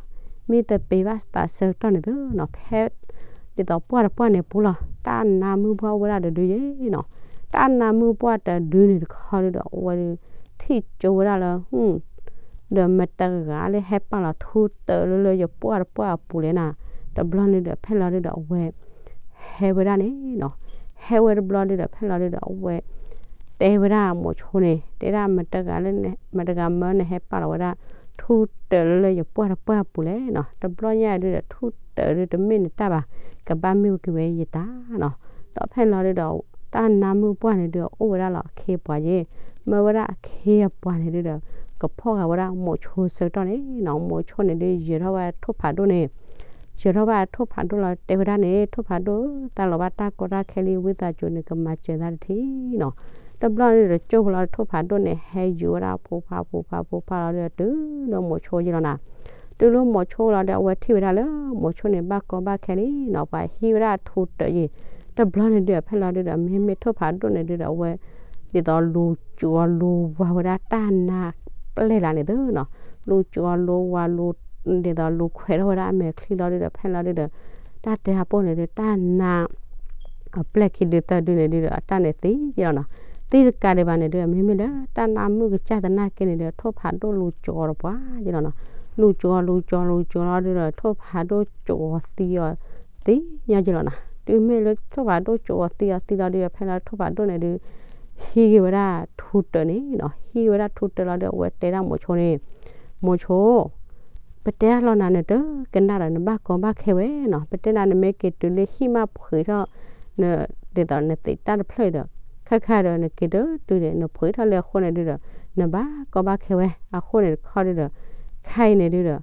မံတပ့ၤဘၣ်သးဆၢကတီၢ်န့ၣ်သုနီၤ, ဖဲ ဒ်သိးပှၢ်တပှၢ်န့ၣ်ပူၤလီၤ တၢ်နါမုၢ်ပှၢ်အိၣ်ဝဲဒၣ်တဒုယဲနီၤ. တၢ်နါမုၢ်ပှၢ်တဒုန့ၣ်တခီဒုးဒီး အဝဲဒုး ထံၣ်ကၠိဝဲဒၣ်လၢ ဒီးမတၤတဂၤလၢဟဲပာ်လီၤထူတၢးလၢလၢယပှၢ်တပှၢ်အပူၤလဲၣ်နၤ. တဘျီန့ၣ်ဒီး ဖဲလီၤဒုးဒီး အဝဲ ဟဲဝဲဒၣ်န့ၣ်နီၤ, ဟဲဝဲတဘျီဒုးဒီး ဖဲလီၤဒုးဒီး အဝဲ တဲဝဲဒၣ်မိၤဆိန့ၣ် တဲဒၣ်မတၤတဂၤလၢ မတၤတဂၤမၢနဟဲပာ်လီၤဝဲဒၣ် ထူတၢးလၢလၢယပှၢ်တပှၢ်အပူၤလဲၣ်နီၤ. တဘျီညါဒုးဒီး ထူတၢးဒုးတမ့ၢ်နတၢ်ဘၣ်, ကဘၣ်မ့ၢ်ဝဲက့ၤဝဲယတၢ်နီၤ. ဒီးဖဲလီၤဒုးဒီး တၢ်နါမုၢ်ပှၢ်န့ၣ်ဒုး အိၣ်ဝဲဒၣ်လီၤအခ့အပှၤယဲ, မၢဝဲဒၣ်အခ့အပှၤန့ၣ်ဒုးဒီး ကဖီၣ်ဃာ်ဝဲဒၣ်မိၤဆိဆၢကတီၢ်န့ၣ်နီၤ. မိၤဆိန့ၣ်ဒုး ယၢၤထီၣ်ဝဲထိၣ်ဖးဒိၣ်န့ၣ် ယၢၤထီၣ်ဘၣ်ထိၣ်ဖးဒိၣ်လီၤ တဲဝဲဒၣ်န့ၣ် ထိၣ်ဖးဒိၣ် သးလီၤဘၣ်တၢ်ကီတၢ်ခဲလံ ဝံသးစူၤန့ၣ် ကမၤစၢၤသးတထံၣ်နီၤ. တဘျီန့ၣ်ဒီး ကၠိၢ်ဖဲလီၤ ထိၣ်ဖးဒိၣ်န့ၣ် ဟဲယူၤဝဲဒၣ်ဖိဖးဖိဖးဖိဖးလီၤဒုး တုၤလၢမိၤဆိယဲလီၤနၤ. တုၤလၢမိၤဆိလီၤဒီး အဝဲထံၣ်ဝဲဒၣ်လၢ မိၤဆိန့ၣ် ဘၣ်ကီဘၣ်ခဲလံနီၤ ပှၤဟံးဝဲဒၣ်ထူတၢးယဲ. တဘျီန့ၣ်ဒုး ဖဲလီၤဒုးဒီး မ့မ့ၢ်ထိၣ်ဖးဒိၣ်န့ၣ်ဒုးဒီး အဝဲ ဒ်သိးလူၤစှီၤလူၤဝါဝဲဒၣ်တၢ်နါပျဲၢ်လၢန့ၣ်သုနီၤ, လူၤစှီၤလူၤဝါလူၤ ဒ်သိးလူၤခွဲးထီၣ်ဝဲဒၣ်အမဲာ်ချံလီၤဒုးဒီး ဖဲလီၤဒုးဒီး တၢ်တဲဟးပိၢ်န့ၣ်ဒုး တၢ်နါ အပျဲၢ်ခံဒုသၢဒုန့ၣ်ဒုးဒီး အတၢ်န့ၣ်သံယဲလီၤနီၤ. သံတကးဒံးဘၣ်န့ၣ်ဒုး မ့မ့ၢ်လၢတၢ်နါမုၣ်ကစၢ်သနာ်က့န့ၣ်ဒီး ထိၣ်ဖးဒိၣ်လူၤကၠီၤတပှၢ်ယလီၤနီၤ. လူၤကၠီၤ လူၤကၠီၤ လူၤကၠီၤလီၤဒုးဒီး ထိၣ်ဖးဒိၣ်ကၠီၤသံအီၤသံညီယလီၤနီၤ. တုၤမ့ၢ်လၢထိၣ်ဖးဒိၣ်ကၠီၤအီၤသံအီၤသံလီၤဒုးဒီး ဖဲလီၤထိၣ်ဖးဒိၣ်န့ၣ်ဒုး ဟံးက့ၤဝဲဒၣ်ထူတၢးန့ၣ်နီၤ. ဟံးက့ၤဝဲဒၣ်ထူတၢးလီၤဒုး အဝဲတဲဒၣ်မိၤဆိန့ၣ်, မိၤဆိ ပတဲဒၣ်လီၤနၤ နတကနၣ်ဒီး နဘၣ်ကီဘၣ်ခဲဝဲနီၤ. ပတဲနၤ နမ့ၢ်က့ၤတုၤလၢဟံၣ်မးဖှံးထီၣ် န ဒ်သိးနသံးတၢ်တဖျၢၣ်ဒီး ခဲခါဒီးနက့ၤတတုၤန့ၣ် နဖှံးထီၣ်လၢအဃိန့ၣ်ဒုးဒီး နဘၣ်ကီဘၣ်ခဲဝဲအဃိန့ၣ်တခီဒုးဒီး ခဲအံၤန့ၣ်ဒုးဒီး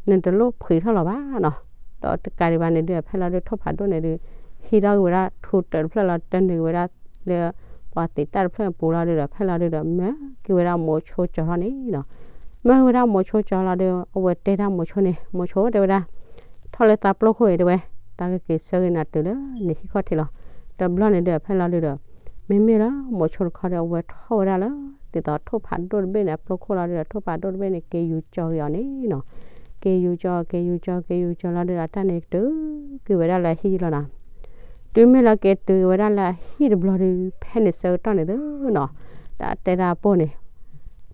နတလိၣ်ဖှံးထီၣ်လီၤဘၣ်နီၤ. ဒီးတကးဒံးဘၣ်န့ၣ်ဒုး ဖဲလီၤဒုး ထိၣ်ဖးဒိၣ်န့ၣ်ဒုး ဟံးထီၣ်က့ၤဝဲဒၣ်ထူတၢးတဖျၢၣ်လီၤ တနုာ်က့ၤဝဲဒၣ်လၢ ပှၤသံးတၢ်တဖျၢၣ်ပူၤလီၤဒုးဒီး ဖဲလီၤဒုးဒီး မၢက့ၤဝဲဒၣ်မိၤဆိကၠီၤထီၣ်န့ၣ်နီၤ. မၢဝဲဒၣ်မိၤဆိကၠီၤလီၤဒုး အဝဲတဲဒၣ်မိၤဆိန့ၣ်, မိၤဆိတဲဝဲဒၣ်, ထီၣ်လၢသးပျိခိၣ်အံၤတဲဝဲ, သးကက့ၤဆၢဂ့ၤနၤတုၤလၢနဟံၣ်ခီၣ်ထံးလီၤ. တဘျီန့ၣ်ဒုး ဖဲလီၤဒုးဒီး မ့မ့ၢ်လၢမိၤဆိတခီဒီး အဝဲထီၣ်ဝဲဒၣ်လၢ ဒ်သိးထိၣ်ဖးဒိၣ်တဘ့ၣ်န့ၣ် အပျိခိၣ်လီၤဒုးဒီး ထိၣ်ဖးဒိၣ်တဘ့ၣ်န့ၣ် က့ၤယူၤကၠီၤက့ၤအီၤန့ၣ်နီၤ. က့ၤယူၤကၠီၤ က့ၤယူၤကၠီၤ က့ၤယူၤကၠီၤလီၤဒုးဒီး တၢ်န့ၣ်တုၤက့ၤဝဲဒၣ်လၢအဟံၣ်လီၤနီၤ. တုၤမ့ၢ်လၢက့ၤတုၤက့ၤဝဲဒၣ်လၢအဟံၣ်တဘျီဒုး ဖဲန့ၣ်ဆၢကတီၢ်န့ၣ်သုနီၤ, တၢ်တဲတၢ်ပိၢ်န့ၣ်,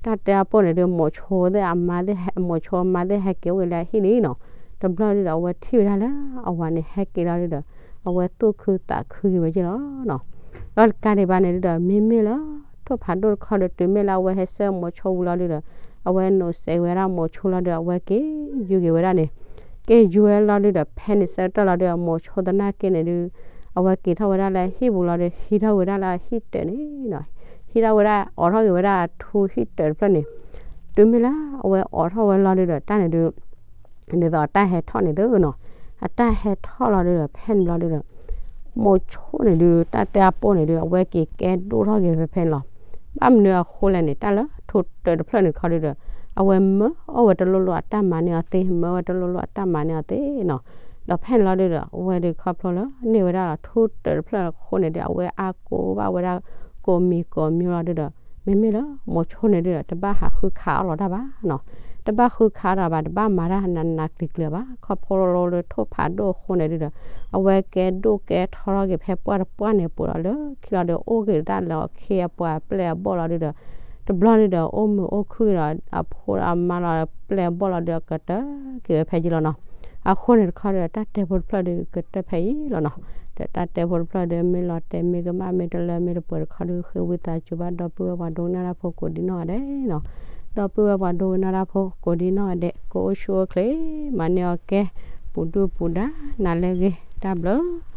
တၢ်တဲတၢ်ပိၢ်န့ၣ်ဒုး မိၤဆိသ့ၣ် အမါသ့ၣ်ဟဲ, မိၤဆိအမါသ့ၣ်ဟဲက့ၤအိၣ်က့ၤလၢအဟံၣ်လံနီၤ. တဘျီဒုးဒီး အဝဲထံၣ်ဝဲဒၣ်လၢအဝၤန့ၣ် ဟဲက့ၤလီၤဒုးဒီး အဝဲသူၣ်ခုသးခုက့ၤဝဲက့ၤလီၤနီၤ. ဒီးတကးဒံးဘၣ်န့ၣ်ဒုးဒီး မ့မ့ၢ်လၢ ထိၣ်ဖးဒိၣ်တခီဒီး တုၤမ့ၢ်လၢအဝဲဟဲဆှၢမိၤဆိဝံၤလီၤဒုးဒီး အဝဲနိးစဲးဝဲဒၣ်မိၤဆိလီၤဒုး အဝဲက့ၤယူၤက့ၤဝဲဒၣ်န့ၣ်, က့ၤယူၤဝဲလီၤဒုးဒီး ဖဲန့ၣ်ဆၢကတီၢ်လီၤဒုး မိၤဆိသနာ်က့န့ၣ်ဒုး အဝဲက့ၤထီၣ်ဝဲဒၣ်လၢဟံၣ်ပူၤလီၤဒုး ဟံးထီၣ်ဝဲဒၣ်လၢအဟံၣ်တၢးန့ၣ်နီၤ. ဟံးထီၣ်ဝဲဒၣ် အိးထီၣ်က့ၤဝဲဒၣ်အထူဟံၣ်တၢးတဖျၢၣ်န့ၣ်, တုၤမ့ၢ်လၢအဝဲအိးထီၣ်ဝဲလီၤဒုးဒီး တၢ်န့ၣ်ဒုး ဒ်သိးအတၢ်ဟဲထီၣ်န့ၣ်သုနီၤ, အတၢ်ဟဲထီၣ်လီၤဒုးဒီး ဖဲန့ၣ်ဘျီဒုးဒီး မိၤဆိန့ၣ်ဒုး တၢ်တဲအပိၢ်န့ၣ်ဒုး အဝဲက့ၤကဲဒိၣ်ထီၣ်က့ၤဖဲဖဲန့ၣ်လီၤ. ဘၣ်မနုၤအဃိလဲၣ်န့ၣ် တၢ်လၢထူတၢးတဖျၢၣ်န့ၣ်တခီဒုးဒီး အဝဲမၢအီၣ်ဝဲတလိၣ်လိၣ်အတၢ်မၤန့ၢ်အီၤသ့, မၢဝဲတလိၣ်လိၣ်အတၢ်မၤန့ၢ်အီၤသ့နီၤ. ဒီးဖဲန့ၣ်လီၤဒုးဒီး အဝဲဒုးခီဖျိလၢန့ၢ်ဝဲဒၣ်လီၤထူတၢးတဖျၢၣ်အဃိန့ၣ်ဒုး အဝဲအါကိးဘၣ်ဝဲဒၣ်ကိးမံၤကိးမံၤလီၤဒုးဒီး မ့မ့ၢ်လၢမိၤဆိန့ၣ်ဒုးဒီး တဘၣ်ဟးဃုခးအီၣ်လီၤတၢ်ဘၣ်နီၤ. တဘၣ်ဃုခးအီၣ်တၢ်ဘၣ်, တဘၣ်မၤတၢ်နးနးကျံၤကျံၤဘၣ်. ခီဖျိလၢထိၣ်ဖးဒိၣ်အဃိန့ၣ်ဒုးဒီး အဝဲကဲဒိၣ်ကဲထီထီၣ်က့ၤဖဲပှၢ်တပှၢ်န့ၣ်ပူၤဒီး လၢခံလီၤဒုးအိၣ်က့ၤဒၣ်လၢအခ့အပှၤအပျဲၢ်အဘီၣ်လီၤဒုးဒီး တဘျီဒုးဒီး အိၣ်မုာ်အိၣ်ခုၣ်ဒီး အဖိအမါလီၤပျဲၢ်အဘီၣ်လီၤဒုး ကတၢၢ်က့ၤဝဲဖဲယံၤလီၤနီၤ. အဃိန့ၣ်တခီဒီး တၢ်တဲဖိတဖျၢၣ်ဒုး ကတၢၢ်ဖဲအံၤလီၤနီၤ. ဒီးတၢ်တဲဖိတဖျၢၣ်ဒုး မ့ၢ်လီၤတဲာ်မ့ၢ်ကမၣ်မ့ၢ်တလၢမ့ၢ်တပှဲၤတခီဒုး ဃ့ဝံသးစူၤဘၣ်ဒီပုၢ်ဝဲၢ်ပှၤဒိကနၣ်တၢ်ဖိကိးဒံနီၢ်ဂၤဒဲးနီၤ. ဒီပုၢ်ဝဲၢ်ပှၤဒိကနၣ်တၢ်ဖိ ကိးဒံနီၢ်ဂၤဒဲး ကအိၣ်ဆူၣ်အိၣ်ချ့ မၤန့ၢ်အီၤကဲ ပူၤဒုၣ်ပူၤဒါ နၤလၢအဂ့ၤ တၢ်ဘျုး